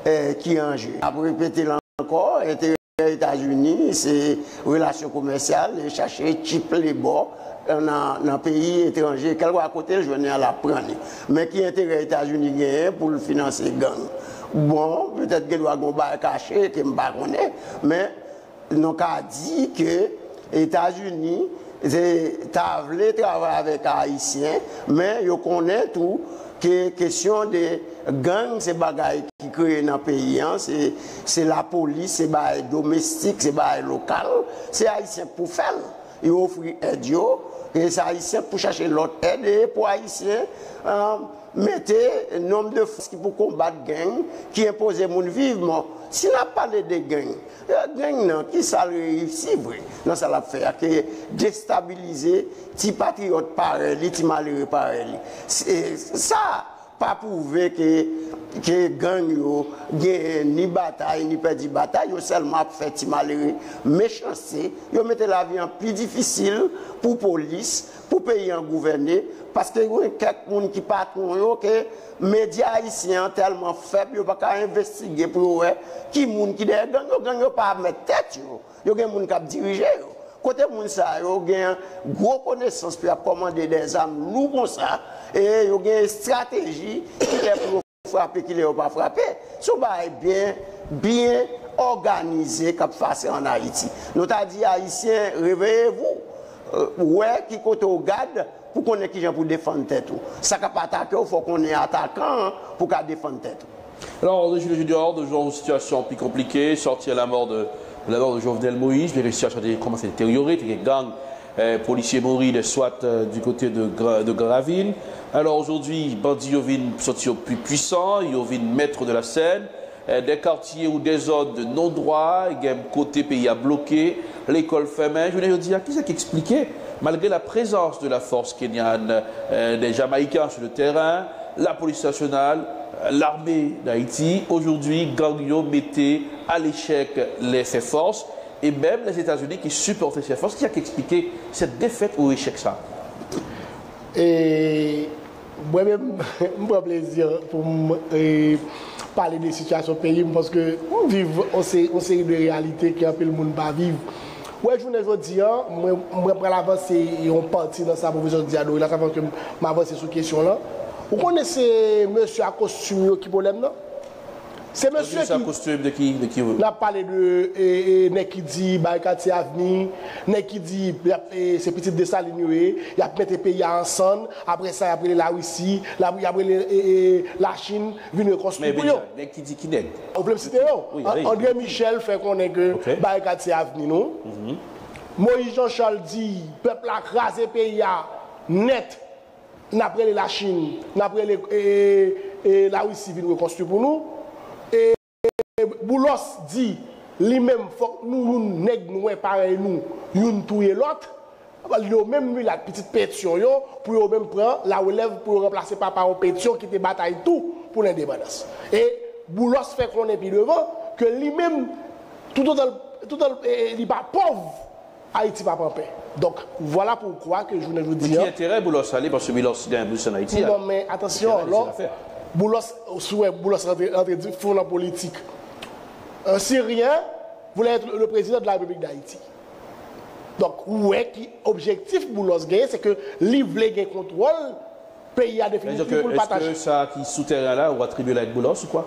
eh, ki an je. N ap repete l ankò, enterè Etazini, se relasyon komèsyal, e chache cheap labor nan, nan peyi etranje, kèlkeswa kote l jwenn li an, l ap pran li. Men ki enterè Etazini genyen pou l finanse gang? Bon, petèt gen dwa gen yon bagay kache ke m pa konnen, men nou ka di ke Etazini te, ta vle travay avèk Ayisyen, men yo konnen tou ke kesyon de gang, se bagay ki kreye nan peyi an, se, se lapolis, se bagay domestik, se bagay lokal, se Ayisyen k pou fè l. Yo ofri èd yo, e se Ayisyen k pou chache lòt èd, e pou Ayisyen, euh, mete nonb de fòs ki pou konbat gang ki enpoze moun viv. Bon, si n ap pale de gang, eh, gang nan, kisa l reyisi vre nan sa l ap fè a, ke destabilize ti patriyòt parèy li, ti malere parèy li? Se, sa pa pwouve ke, ke gang yo genyen ni batay, ni pèdi batay, yo sèlman ap fè ti malere mechanste, yo mete lavi an pi difisil pou polis, pou peyi an gouvène, paske gen kèk moun ki patwon yo ke medya ayisyen an tèlman fèb, yo pa ka envestige pou yo wè ki moun ki dèyè gang yo. Gang yo pa mèt tèt yo. Yo gen moun k ap dirije yo. Kote moun sa yo gen gwo konesans pou y ap kòmande de zam lou konsa, e yo gen estrateji, kilè pou yo frape, kilè yo pa frape. Se yon bagay byen, byen òganize k ap pase ann Ayiti. Nou ta di, Ayisyen, réveillez-vous! Euh, wè ki kote w gad pou konnen kijan pou defann tèt ou. Sa k ap atake w, fò w konnen atakan an pou ka defann tèt ou. Alors, on est jodi a, de jan sitiyasyon pi konplike, sòti a la mò de, de la mò de Jovenel Moïse, men sitiyasyon te kòmanse deteryore, te gen gang, eh, polisye mouri de swat, eh, du kote de, Gra- de Gran Ravin. Alors, aujourd'hui, bandi yo vin sòti yo pi pwisan, yo vin mèt de la sèn. Eh, des quartiers ou des zones de non-droit, gen kote peyi a bloke, lekòl fèmen. Jounen jodi a, kisa ki eksplike, malgre la présence de la force kenyane, eh, des Jamaïcains sur le terrain, la police nationale, l'armée d'Haïti, aujourd'hui, gang yo mete à l'échec les, ces forces, et même les États-Unis qui supportent ces forces, kisa ki eksplike cette défaite ou échec sa? E mwen menm, m pran plezi pou m e, pale de sitiyasyon peyi m, paske m viv yon se- yon seri de reyalite ke anpil moun pa viv. Wè, jounen jodi a, mwen, mwen pral avanse yon pati nan sa pwofesè Diado la, sa fè ke m avanse sou kesyon lan. Ou konnen se mesye a kostim yo ki pwoblèm nan? Se mesye ki. Kostim de ki? De ki? N ap pale de e, e, nèg ki di Barikad se avni, nèg ki di y ap, e, se pitit Desalin yo ye, y ap mete peyi a an sann, apre sa y ap rele Larisi, y ap rele e, e, Lachin vin rekonstwi pou yo. Nèg ki di ki nèg? Ou vle m site yo? André Michel fè konnen ke Barikad se avni nou. Moïse Jean Charles di pèp la kraze peyi a nèt. N ap rele Lachin, n ap rele e, e, e, Larisi vin rekonstwi pou nou. E Boulos di li menm fòk nou youn nèg nwè parèy nou, youn touye lòt. Yo menm milat pitit Petyon yo, pou yo menm pran larelèv pou yo ranplase papa yo Petyon ki te batay tou pou lendepandans. E Boulos fè konnen pi devan ke li menm, toutotan, toutotan e, li pa pòv, Ayiti p ap anpè. Donk, vwala poukwa ke jounen jodi a. Men ki enterè Boulos ale, paske Boulos gen Boulos ann Ayiti a. Non, men atansyon, lò, Boulos, si w wè Boulos rantre, rantre di fon nan politik. Un Syrien voulait être le président de la République d'Haïti. Donk, ou wè ki objektif Boulos genyen, se ke li vle gen kontwòl peyi a definitif pou l pataje. Èske sa ki sou teren an la, ou atribye l avèk Boulos ou kwa?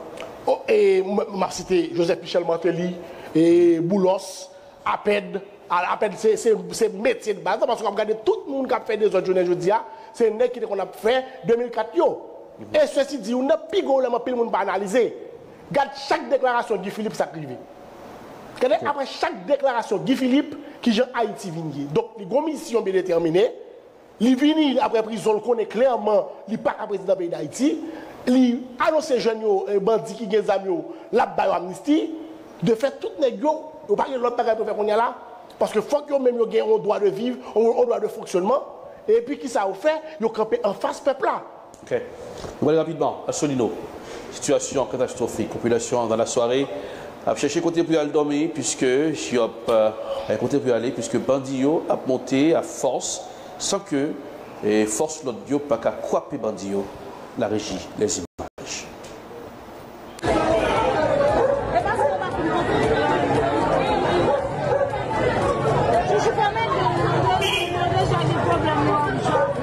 M ap site Joseph Michel Martelly, e Boulos, Apèd, Apèd se, se, se metye de baz la, paske w ap gade tout moun k ap fè dezòd jounen jodi a, se nèg ki te konn ap fè de mil kat yo. E sesi di, youn nan pi gwo pwoblèm anpil moun pa analize. Gad chak deklarasyon Guy Philippe sa k rive. Gade apre chak deklarasyon Guy Philippe, kijan Ayiti vin ye. Donk, li gon misyon byen detèmine, Li vini apre prizon, l konnen klèman li pa ka prezidan peyi Dayiti. Li anonse jèn yo, bandi ki gen zam yo, l ap ba yo amnisti. De fèt, tout nèg yo, yo pa gen lòt bagay pou yo fè kounye a la. Paske fòk yo menm yo gen yon dwa de viv, yon dwa de fonksyònman. Epi kisa yo fè? Yo kanpe anfas pèp la. Ok. Nou prale rapidman a Solino. Sitiyasyon katastwofik. Popilasyon an dan la sware ap chèche kote pou y al dòmi, piske y ap, kote pou y ale, piske bandi yo ap monte a fòs, san ke fòs lòd yo pa ka kwape bandi yo. La régie, les images.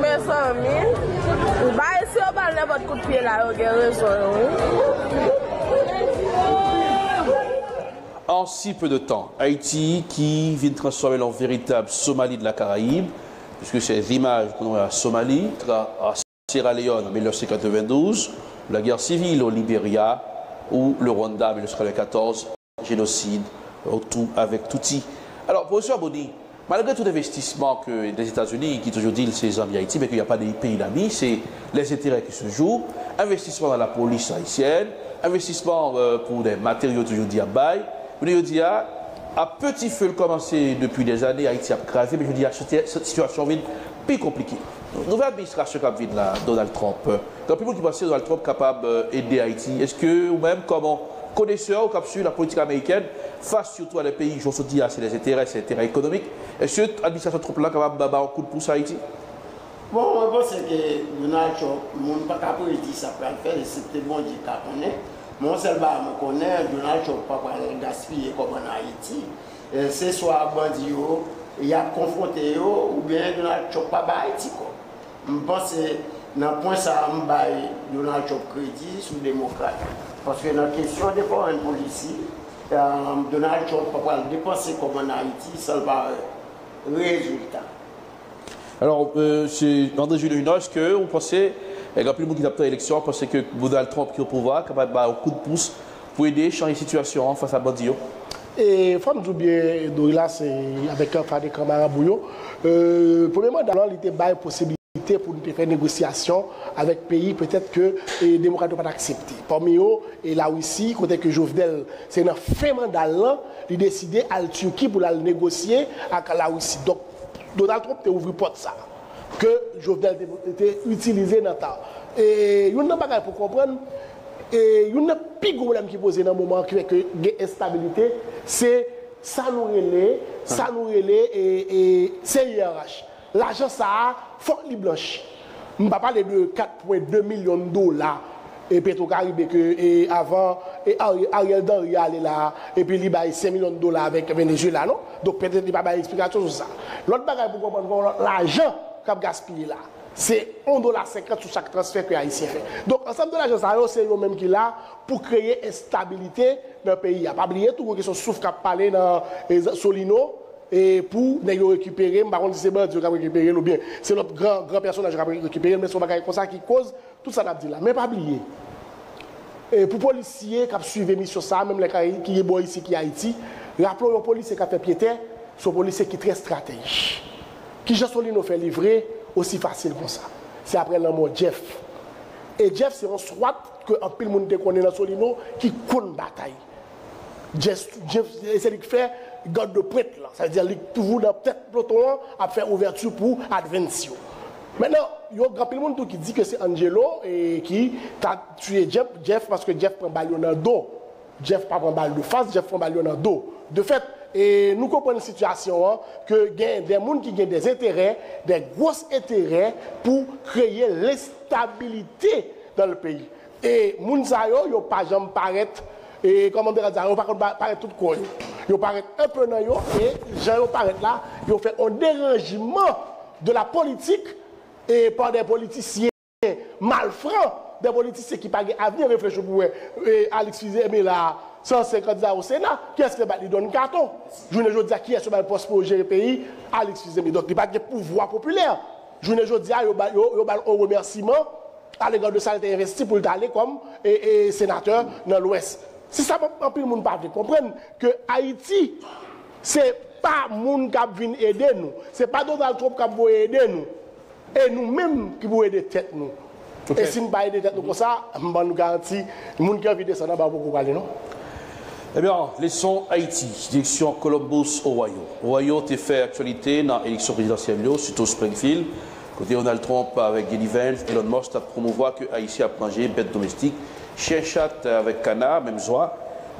Mezanmi, bay si yo ba l nenpòt kout pye la, yo gen rezon yo, wi. En si peu de temps, Ayiti ki vin transfòme l an veritab Somali de la Karayib, puisque ces images qu'on a Somali, tra- Sierra Leone en mil neuf cent quatre-vingt-douze, la guerre civile au Liberia ou le Rwanda en mil neuf cent quatre-vingt-quatorze, génocide, Hutu avec Tutsi. Alors, professeur Boni, malgré tout investissement que les États-Unis, qui toujours dit c'est amis Haïti, mais qu'il n'y a pas de pays d'amis, c'est les intérêts qui se jouent, investissement dans la police haïtienne, investissement euh, pour des matériaux toujours dit à bail, Kounye a yo di a, a peti fe l kòmanse depi dèzane, Ayiti ap kraze, men jodi a sitiyasyon vin pi konplike. Nouvèl administrasyon k ap vin la, Donald Trump, gen anpil moun ki panse Donald Trump kapab ede Ayiti. Èske ou menm, kòm konesè ou k ap swiv la politik amerikèn, fas sitou a de peyi, jan w sot di a, se lèzenterè, se enterè ekonomik, èske administrasyon Trump la kapab ba yon kout pous Ayiti? Bon, mwen panse ke Donald Trump, moun pa ka predi sa pral fè, eksepte Bondye ka konnen. Men yon sèl bagay mwen konnen, Donald Trump pa pral gaspiye kòb ann Ayiti. Se swa bandi yo, y ap konfwonte yo, oubyen Donald Trump pa bay Ayiti kòb. M panse, nan pwen sa a, m bay Donald Trump kredi sou demokrat. Paske nan kesyon de foreign policy, Donald Trump pa pral depanse kòb ann Ayiti san l pa wè rezilta. Alors, euh, c'est André Julien Hinoche, que vous pensez E gen anpil moun ki t ap tann eleksyon an panse ke Donald Trump ki o pouvwa a kapab ba yo kout pous pou ede chanje sitiyasyon an fas a bandi yo. E fò m di w byen, Dorilas, e avèk Fadekan Marabou yo, e premye manda l lan, li te bay posibilite pou nou te fè negosyasyon avèk peyi petèt ke e, demokrat yo pa t aksepte. Pami yo, e Larisi, kote ke Jovenel, se nan fen manda l lan, li deside al Tiki pou l al negosye ak Larisi. Donk, Donald Trump te ouvri pòt sa ke Jovenel te, te itilize nan tan. E youn nan bagay pou konprann, e youn nan pi gwo pwoblèm ki poze nan moman an ki fè ke gen enstabilite, se sa nou rele, sa nou rele e, e C I R H. Lajan sa a, fòk li blanch. M pa pale de kat pwen de milyon dola e Petro Caribe ke e, avan e, Ari- Ariel Henry ale la, epi li bay senk milyon dola avèk Venezuela, non? Donk, petèt li pa bay eksplikasyon sou sa. Lòt bagay pou konprann, gen yon lòt lajan k ap gaspiye la. Se yon dola senkant sou chak transfè ke Ayisyen fè. Donk, ansanm de lajan sa yo, se yo menm ki la pou kreye enstabilite nan peyi a. Pa bliye tou, gen kesyon souf k ap pale nan e, Solino, e pou nèg yo rekipere, m pa konn si se bandi yo k ap rekipere l oubyen se lòt gran, gran pèsonaj yo k ap rekipere l, men se yon bagay konsa ki koz tout sa n ap di la. Men pa bliye, e pou polisye k ap swiv emisyon sa a, menm lè k a- ki bò isi ki Ayiti, raple w yon polisye k ap fè pye tè, se yon polisye ki trè estratèj. Kijan Solino fè livre osi fasil konsa? Se apre lanmò Jeff. E Jeff se yon swat ke anpil moun te konnen nan Solino ki konn batay. Jeff, Jeff, se li k fè gad de pwent lan. Sa vle di li toujou nan tèt ploton an ap fè ouvèti pou advance yo. Mentnan, yo gen anpil moun tou ki di ke se Angelo e ki ta tiye Jeff, Jeff paske Jeff pran bal yo nan do. Jeff pa pran bal de fas, Jeff pran bal yo nan do. De fèt, e nou konprann sitiyasyon an ke gen de moun ki gen de enterè, de gwo enterè pou kreye lenstabilite nan le peyi. E moun sa yo, yo pa janm parèt, e kòman m te ka di sa, yo pa konn pa- parèt tout kò yo. Yo parèt enpe nan yo, e jan yo parèt la, yo fè yon deranjman de la politik e pa de politisyen malfran, de politisyen ki pa gen avni. Reflechi pou wè, e Alix Fils-Aimé la, se ansyen kandida o Sena, kiyès ki te bat li? Don Kato. Jounen jodi a, kiyès yo ba l pòs pou yo jere peyi? Alix Fils-Aimé. Donk, li pa t gen pouvwa popilè. Jounen jodi a, yo ba, yo, yo ba l yon remèsiman alega de sa l te envesti pou l t ale kòm e, e, senatè nan Lwès. Se sa anpil moun pa vle konprann, ke Ayiti, se pa moun k ap vin ede nou, se pa Donald Trump k ap voye ede nou, e nou menm ki pou ede tèt nou. E si n pa ede tèt nou konsa, m ban nou garanti, moun ki anvi desann anba yo poko prale non. Ebyen, leson Ayiti, direksyon Columbus, Ohio. Ohio te fè aktyalite nan eleksyon prezidansyèl yo, sitou Springfield, kote Donald Trump avèk J D Vance, Elon Musk t ap pwomouvwa ke Ayisyen ap manje bèt domestik, chen, chat avèk kana, menm zwa.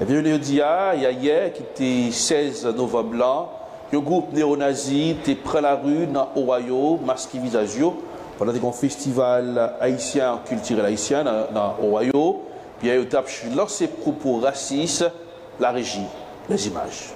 Ebyen, jodi a, yayè ki te sèz novanm lan, yon gwoup neonazi te pran lari nan Ohio, maske vizaj yo, pandan te gen yon festival ayisyen, kiltirèl ayisyen nan, nan Ohio. Byen, yo t ap lanse pwopo rasis. La régie, les images.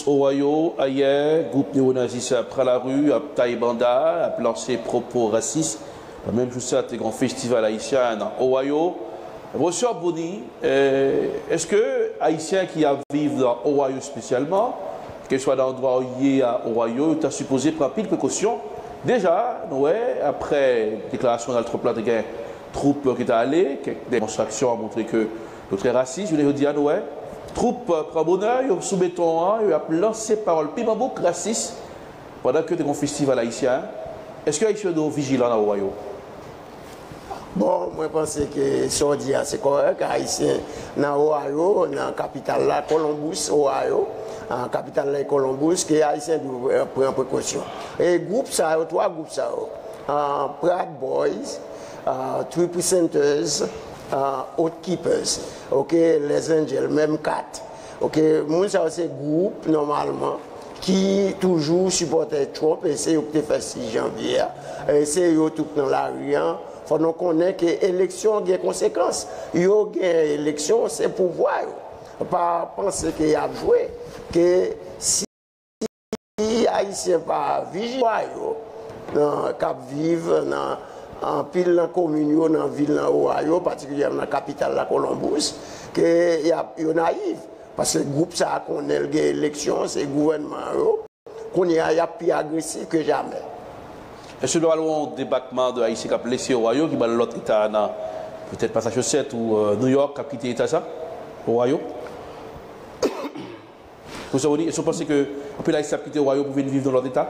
Ohio, ayè, gwoup neonazi sa pran lari, ap taye banda, ap lanse pwopo rasis. Nan menm jou sa, te gen yon festival ayisyen nan Ohio. Pwofesè Bony, eh, èske Ayisyen ki ap viv nan Ohio espesyalman, kèlkeswa nan andwa w ye a Ohio, yo ta sipoze pran anpil prekosyon? Deja, nou wè, aprè deklarasyon Donald Trump la, te gen twoup ki ta ale, kèk demonstrasyon a montre ke yo trè rasis. Jounen jodi a, nou wè, twoup pran bonè, yo sou beton an, yo ap lanse pawòl piman bouk, rasis, pandan ke te gen yon festival ayisyen. Èske Ayisyen yo dwe vijilan nan Ohio? Bon, mwen panse ke sa w di a se kòrèk. Ayisyen nan Ohio, nan kapital la, Columbus, Ohio, ah, kapital la e Columbus, ke Ayisyen dwe pran prekosyon. E gwoup sa yo, twa gwoup sa yo, ah, Proud Boys, ah, Three Percenters, Oath Keepers, oke, Lèzenjèl, menm kat. Oke, moun sa yo se gwoup, nòmalman, ki toujou sipòtè Trump, e se yo ki te fè sis janvye a, e se yo tou k nan lari an. Fò nou konnen ke eleksyon gen konsekans. Yo gen eleksyon, se pouvwa yo. Pa panse ke y ap jwe, ke si Ayisyen pa vijil, Ohio, nan, k ap viv nan anpil nan komin yo, nan vil nan Ohio, patikilyèman nan kapital la, Columbus, ke y ap, yo nayiv. Paske gwoup sa a konnen l gen eleksyon, se gouvènman yo. Kounye a, y ap pi agresif ke jamè. Èske nou pral wè yon debakman de Ayisyen k ap lese Ohio, ki pral lòt eta nan, petèt Massachusetts ou, euh, New York, k ap kite eta sa, Ohio? Pwofesè Rony, èske w panse ke anpil Ayisyen ap kite Ohio pou vin viv nan lòt eta?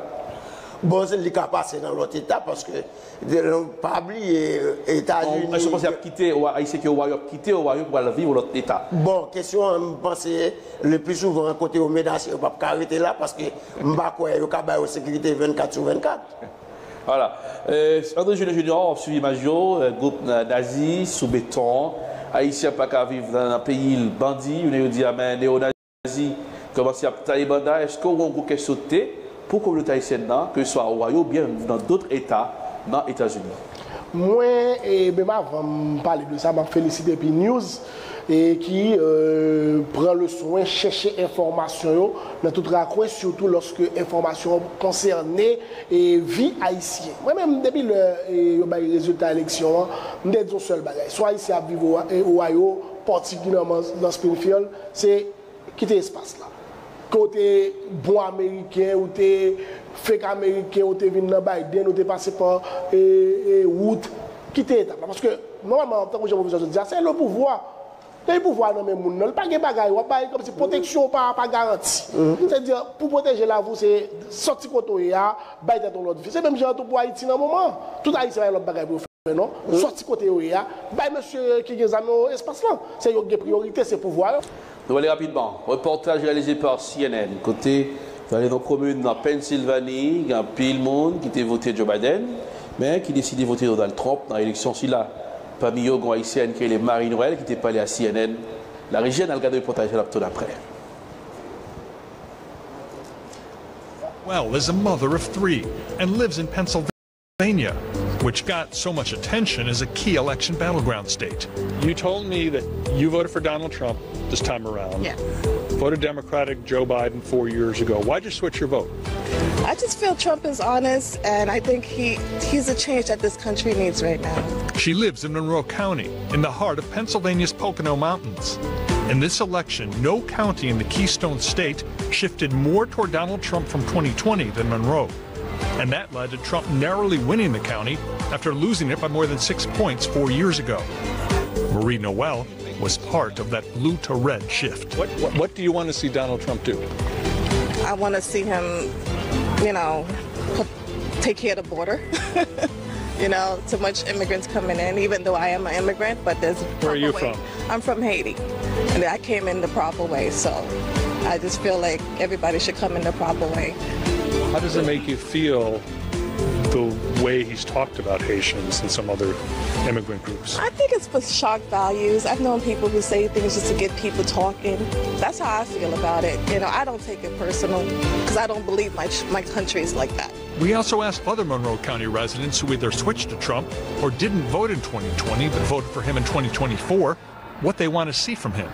Bon, se, li ka pase nan lòt eta, paske, de, pa bliye, Etazini. Èske w panse y ap kite, Ayisyen ki Ohio ap kite Ohio pou al viv nan lòt eta? Bon, kesyon an, m panse, le pli souvan, kote yo menase, yo p ap ka rete la, paske m pa kwè yo ka ba yo sekirite vennkat sou vennkat. Vwala. Euh, André Julien Junior, w ap swiv imaj yo, euh, gwoup na-, nazi sou beton. Ayisyen pa ka viv nan, nan peyi l, bandi, youn yo di a men neonazi kòmanse ap taye banda. Èske w gen yon gwo kè sote pou kominote ayisyèn nan, ke swa Ohio oubyen nan dòt eta nan Etazini? Mwen, e, menm avan m pale de sa, m ap felisite P News, e, ki, e, pran le swen chèche enfòmasyon yo nan tout rakwen, sitou lòske enfòmasyon an konsène, e, vi ayisyen. Mwen menm, depi lè, e, yo bay rezilta eleksyon an, m te di yon sèl bagay. Si w Ayisyen ap viv Oha-, e, Ohio, patikilyèman nan Springfield, se kite espas la. Ke w te bon Ameriken, ou te fake Ameriken, ou te vin nan Biden, ou te pase pa, e, e, wout, kite etap la. Paske, nòmalman, tankou jan pwofesè sot di a, se le pouvwa. Depi pouvwa nan men moun nan, li pa gen bagay, w ap bay kòmsi pwoteksyon pa, pa garanti. Sètadi, pou pwoteje lavi w, se sòti kote w ye a, bay tèt ou lòt vi. Se menm jan an tou pou Ayiti nan moman an. Tout Ayisyen pa gen lòt bagay pou yo fè. Non, sòti kote yo ye a, bay mesye ki gen zam yo espas lan. Se yo ki gen priyorite, se pouvwa yo. Nou ale rapidman. Reportaj reyalize pa C N N, kote nou ale nan komin nan Pennsilvani, gen anpil moun ki te vote Joe Biden, men ki deside vote Donald Trump nan eleksyon sila. Pami yo, gen yon ayisyèn ki rele Marie Noël ki te pale a C N N. Larejyèn, al gade reportaj la, n ap tounen apre. Well, is a mother of three and lives in Pennsylvania. Pennsylvania, which got so much attention as a key election battleground state. You told me that you voted for Donald Trump this time around. Yes. Voted Democratic Joe Biden four years ago. Why'd you switch your vote? I just feel Trump is honest, and I think he, he's a change that this country needs right now. She lives in Monroe County, in the heart of Pennsylvania's Pocono Mountains. In this election, no county in the Keystone State shifted more toward Donald Trump from twenty twenty than Monroe. And that led to Trump narrowly winning the county after losing it by more than six points four years ago. Marie Noelle was part of that blue to red shift. What, what, what do you want to see Donald Trump do? I want to see him, you know, put, take care of the border. You know, too much immigrants coming in, even though I am an immigrant, but there's a proper way. Where are you from? I'm from Haiti, and I came in the proper way, so I just feel like everybody should come in the proper way. How does it make you feel, the way he's talked about Haitians and some other immigrant groups? I think it's for shock values. I've known people who say things just to get people talking. That's how I feel about it. You know, I don't take it personal because I don't believe my, my country is like that. We also asked other Monroe County residents who either switched to Trump or didn't vote in twenty twenty but voted for him in twenty twenty-four what they want to see from him.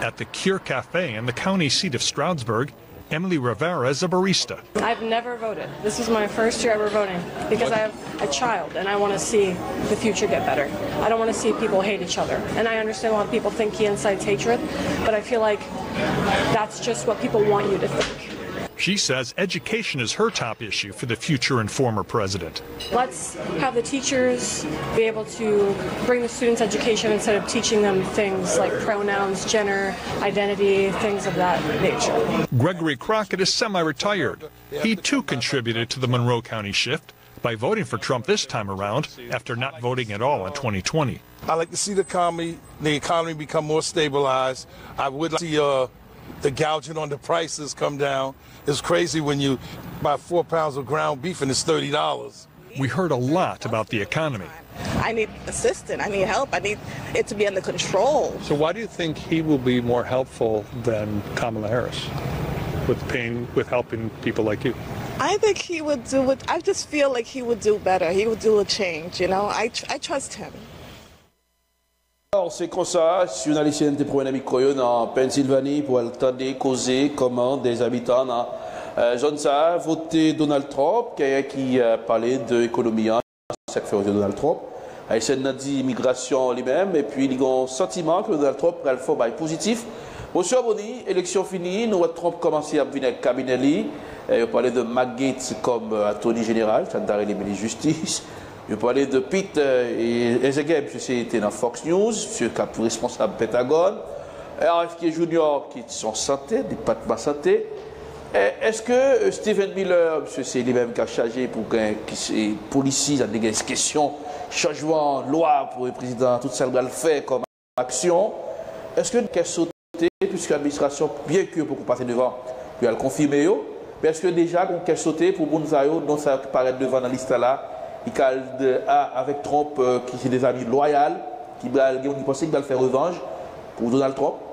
At the Cure Cafe in the county seat of Stroudsburg, Emily Rivera is a barista. I've never voted. This is my first year ever voting because I have a child and I want to see the future get better. I don't want to see people hate each other. And I understand a lot of people think he incites hatred, but I feel like that's just what people want you to think. She says education is her top issue for the future and former president. Let's have the teachers be able to bring the students education instead of teaching them things like pronouns, gender, identity, things of that nature. Gregory Crockett is semi-retired. He too contributed to the Monroe County shift by voting for Trump this time around after not voting at all in twenty twenty. I like to see the economy, the economy become more stabilized. I would like to see, uh, the gouging on the prices come down. It's crazy when you buy four pounds of ground beef and it's thirty dollars. We heard a lot about the economy. I need assistance. I need help. I need it to be under control. So why do you think he will be more helpful than Kamala Harris with paying, with helping people like you? I think he would do it. I just feel like he would do better. He would do a change, you know? I, tr- I trust him. Alò, se konsa, jounalis N T premye nan mikwo yo nan Pennsilvani pou al tande koze kòman de zabitan nan zòn sa a vote Donald Trump, ki pale de ekonomi an, sa k fè yo vote Donald Trump. Ayisyèn nan di imigrasyon li menm, epi li gen yon santiman ke Donald Trump pral fè yon bagay pozitif. Mesye Boni, eleksyon fini, nou wè Trump kòmanse ap vini ak kabinè li. Yo pale de Matt Gaetz kòm atoni jeneral, sa n ta rele minis jistis. Yo pale de Pete Hegseth, misye se te nan Fox News, misye k ap responsab Pentagòn. RFK Junior ki se yon sante, depatman sante. Èske Stephen Miller, misye se li menm k ap chaje pou gen ki se polisi, sa vle di gen kesyon chanjman lwa pou prezidan, tout sa l pral fè kòm aksyon, èske kè sote, piske administrasyon, byen ke yo poko pase devan pou y al konfime yo, men èske deja gon kè sote pou moun sa yo, non sa yo ki parèt devan nan lis la, li ka al de a avèk Trump, ki se de zami lwayal, ki pral gen moun ki panse ki pral fè revanj pou Donald Trump?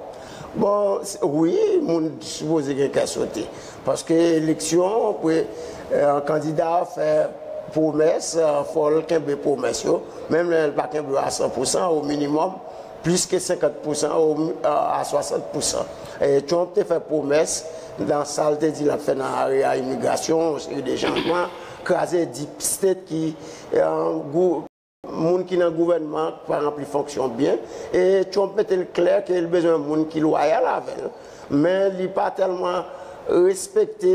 Bon, wi, moun sipoze gen kè sote. Paske eleksyon, pou kandida a fè pwomès, fò l kenbe pwomès yo. Menm lè l pa kenbe yo a san pousan, o minimòm, plis ke senkant pousan a swasant pousan. Trump te fè pwomès nan sa l te di l ap fè nan area imigrasyon, yon seri de chanjman, kraze deep state ki moun ki nan gouvènman pa ranpli fonksyon byen. E Trump mete l klè ke l bezwen moun ki lwayal avè l. Men li pa tèlman respekte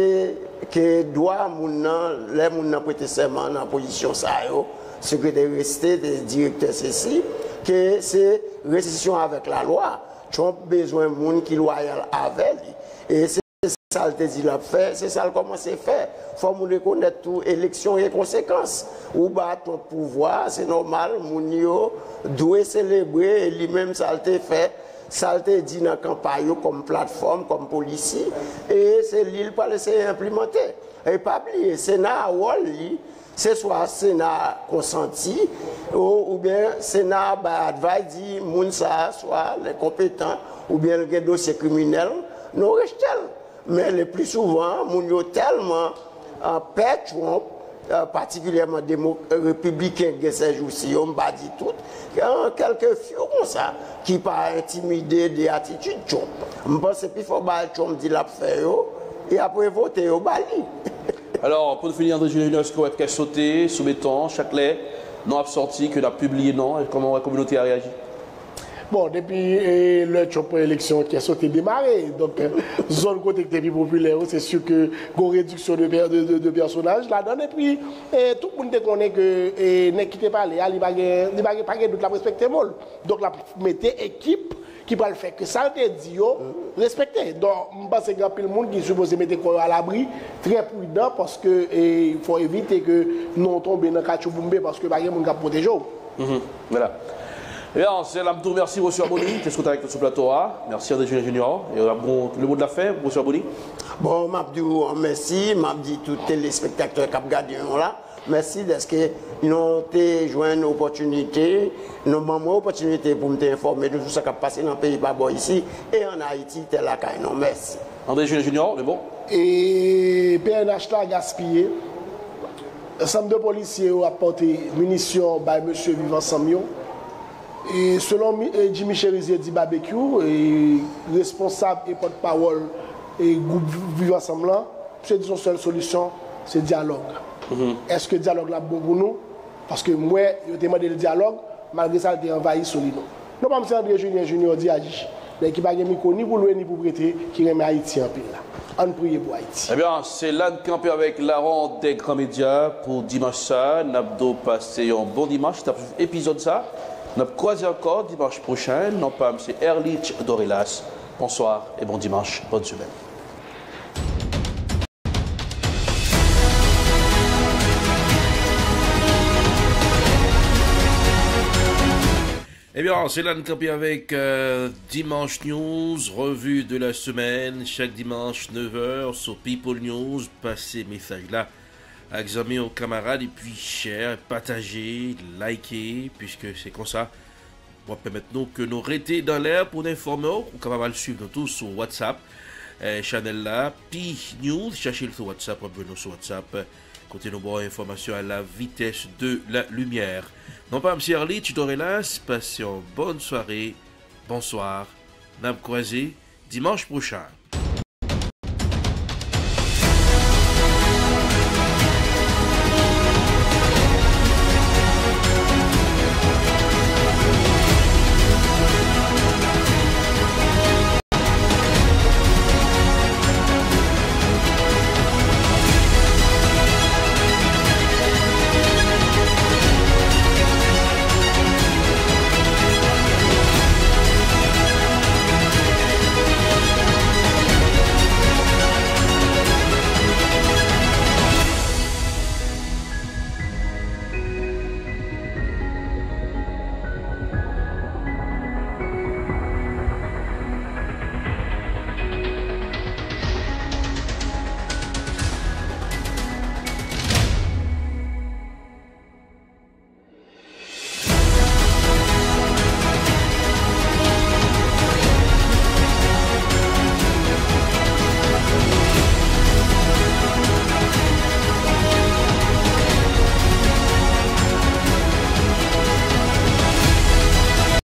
ke dwa moun nan, lè moun nan prete sèman nan pozisyon sa yo, sekretè reste, direktè sesi, ke se resesyon avèk lalwa. Trump bezwen moun ki lwayal avè li. E se sa l te di l ap fè, se sa l kòmanse fè. Fò moun rekonèt tou, eleksyon gen konsekans. Ou ba Trump pouvwa, se nòmal, moun yo dwe selebre, e li menm sa l te fè, sa l te di nan kanpay yo kòm platfòm, kòm polisi, e se li l pral eseye enplimante. E pa bliye, Sena a wòl li, se swa Sena a konsanti, oubyen Sena a bay advice, di moun sa a swa l enkonpetan, oubyen l gen dosye kriminèl, nou rejte l. Men le pli souvan, moun yo tèlman pè Trump, patikilyèman repibliken gen sèjousi yo, m pa di tout, gen kèlke few konsa ki pa entimide de atitid Trump. M panse pifò bagay Trump di l ap fè yo, y ap revote yo ba li. Alò, pou n fini, André Julien Junior, èske w wè kè sote sou beton chak lè non ap sòti, ke n ap pibliye non, kòman w wè kominote a reyaji? Bon, depi e, lè Trump pran eleksyon, kè sote demare. Donk, zòn kote ki te pi popilè yo, se si ke gon rediksyon de, de, de, de pèsonaj ladan l. Epi, e, tout moun te konnen ke e, nèg ki te pale a, li pa gen, li pa gen, pa gen dout, l ap respekte mo l. Donk, l ap mete ekip ki pral fè ke sa l te di yo respekte. Donk, m panse gen anpil moun ki sipoze mete kò yo alabri, trè pridan, paske e, fò evite ke non w tonbe nan katchouboumbe, paske pa gen moun k ap pwoteje w. Voilà. Ebyen, se la m di w mèsi, Bonswa Boni, te sou kontak avèk nou sou plato a. Mèsi, André Julien Junior. E n ap gon le mo de la fen, Bonswa Boni. Bon, m ap di w mèsi, m ap di tout telespektatè k ap gade nou la, mèsi dèske nou te jwenn opòtinite, nou ban mwen opòtinite pou m te enfòme nou sou sa k ap pase nan peyi pa bò isi e ann Ayiti, tè lakay nou. Mèsi. André Julien Junior, le mot. E PNH la gaspiye. Ansanm de polisye yo ap pote minisyon bay mesye Viv Ansanm yo. E selon Jimmy Chérizier di Babekyou, e responsab e pòtpawòl e gwoup Viv Ansanm lan, misye di se yon sèl solisyon, se dyalòg. Èske dyalòg la ap bon pou nou? Paske m wè yo te mande l dyalòg, malgre sa l te anvayi Solino. Non pa m se André Julien Junior D H, nèg ki pa gen mikwo ni pou lwe ni pou prete, ki renmen Ayiti anpil la. Ann priye pou Ayiti. Ebyen, se la n kanpe avèk Laron dè Gran Medya pou dimanch sa. N ap di w pase yon bon dimanch, n ap swiv epizòd sa. N ap kwaze ankò dimanch pwochen. Non pa m se Erlich Dorelas. Bonswa e bon dimanch. Bòn semèn. Ebyen, se la n kanpe avèk Dimanche News, revue de la semaine, chak dimanch, nèf è, sou People News. Pase mesaj la ak zanmi w, kanmarad, epi share, pataje, like, piske se konsa w ap pèmèt nou ke nou rete dan lè pou n enfòme w. Ou kapab al swiv nou tou sou WhatsApp, eh, chanèl la, Pi News, chache l sou WhatsApp, w ap jwenn nou sou WhatsApp, kote nou ba w enfòmasyon à la vitesse de la lumière. Non pa m se Arlit Dorelas, pase yon bòn sware, bonswa, n ap kwaze dimanch pwochen.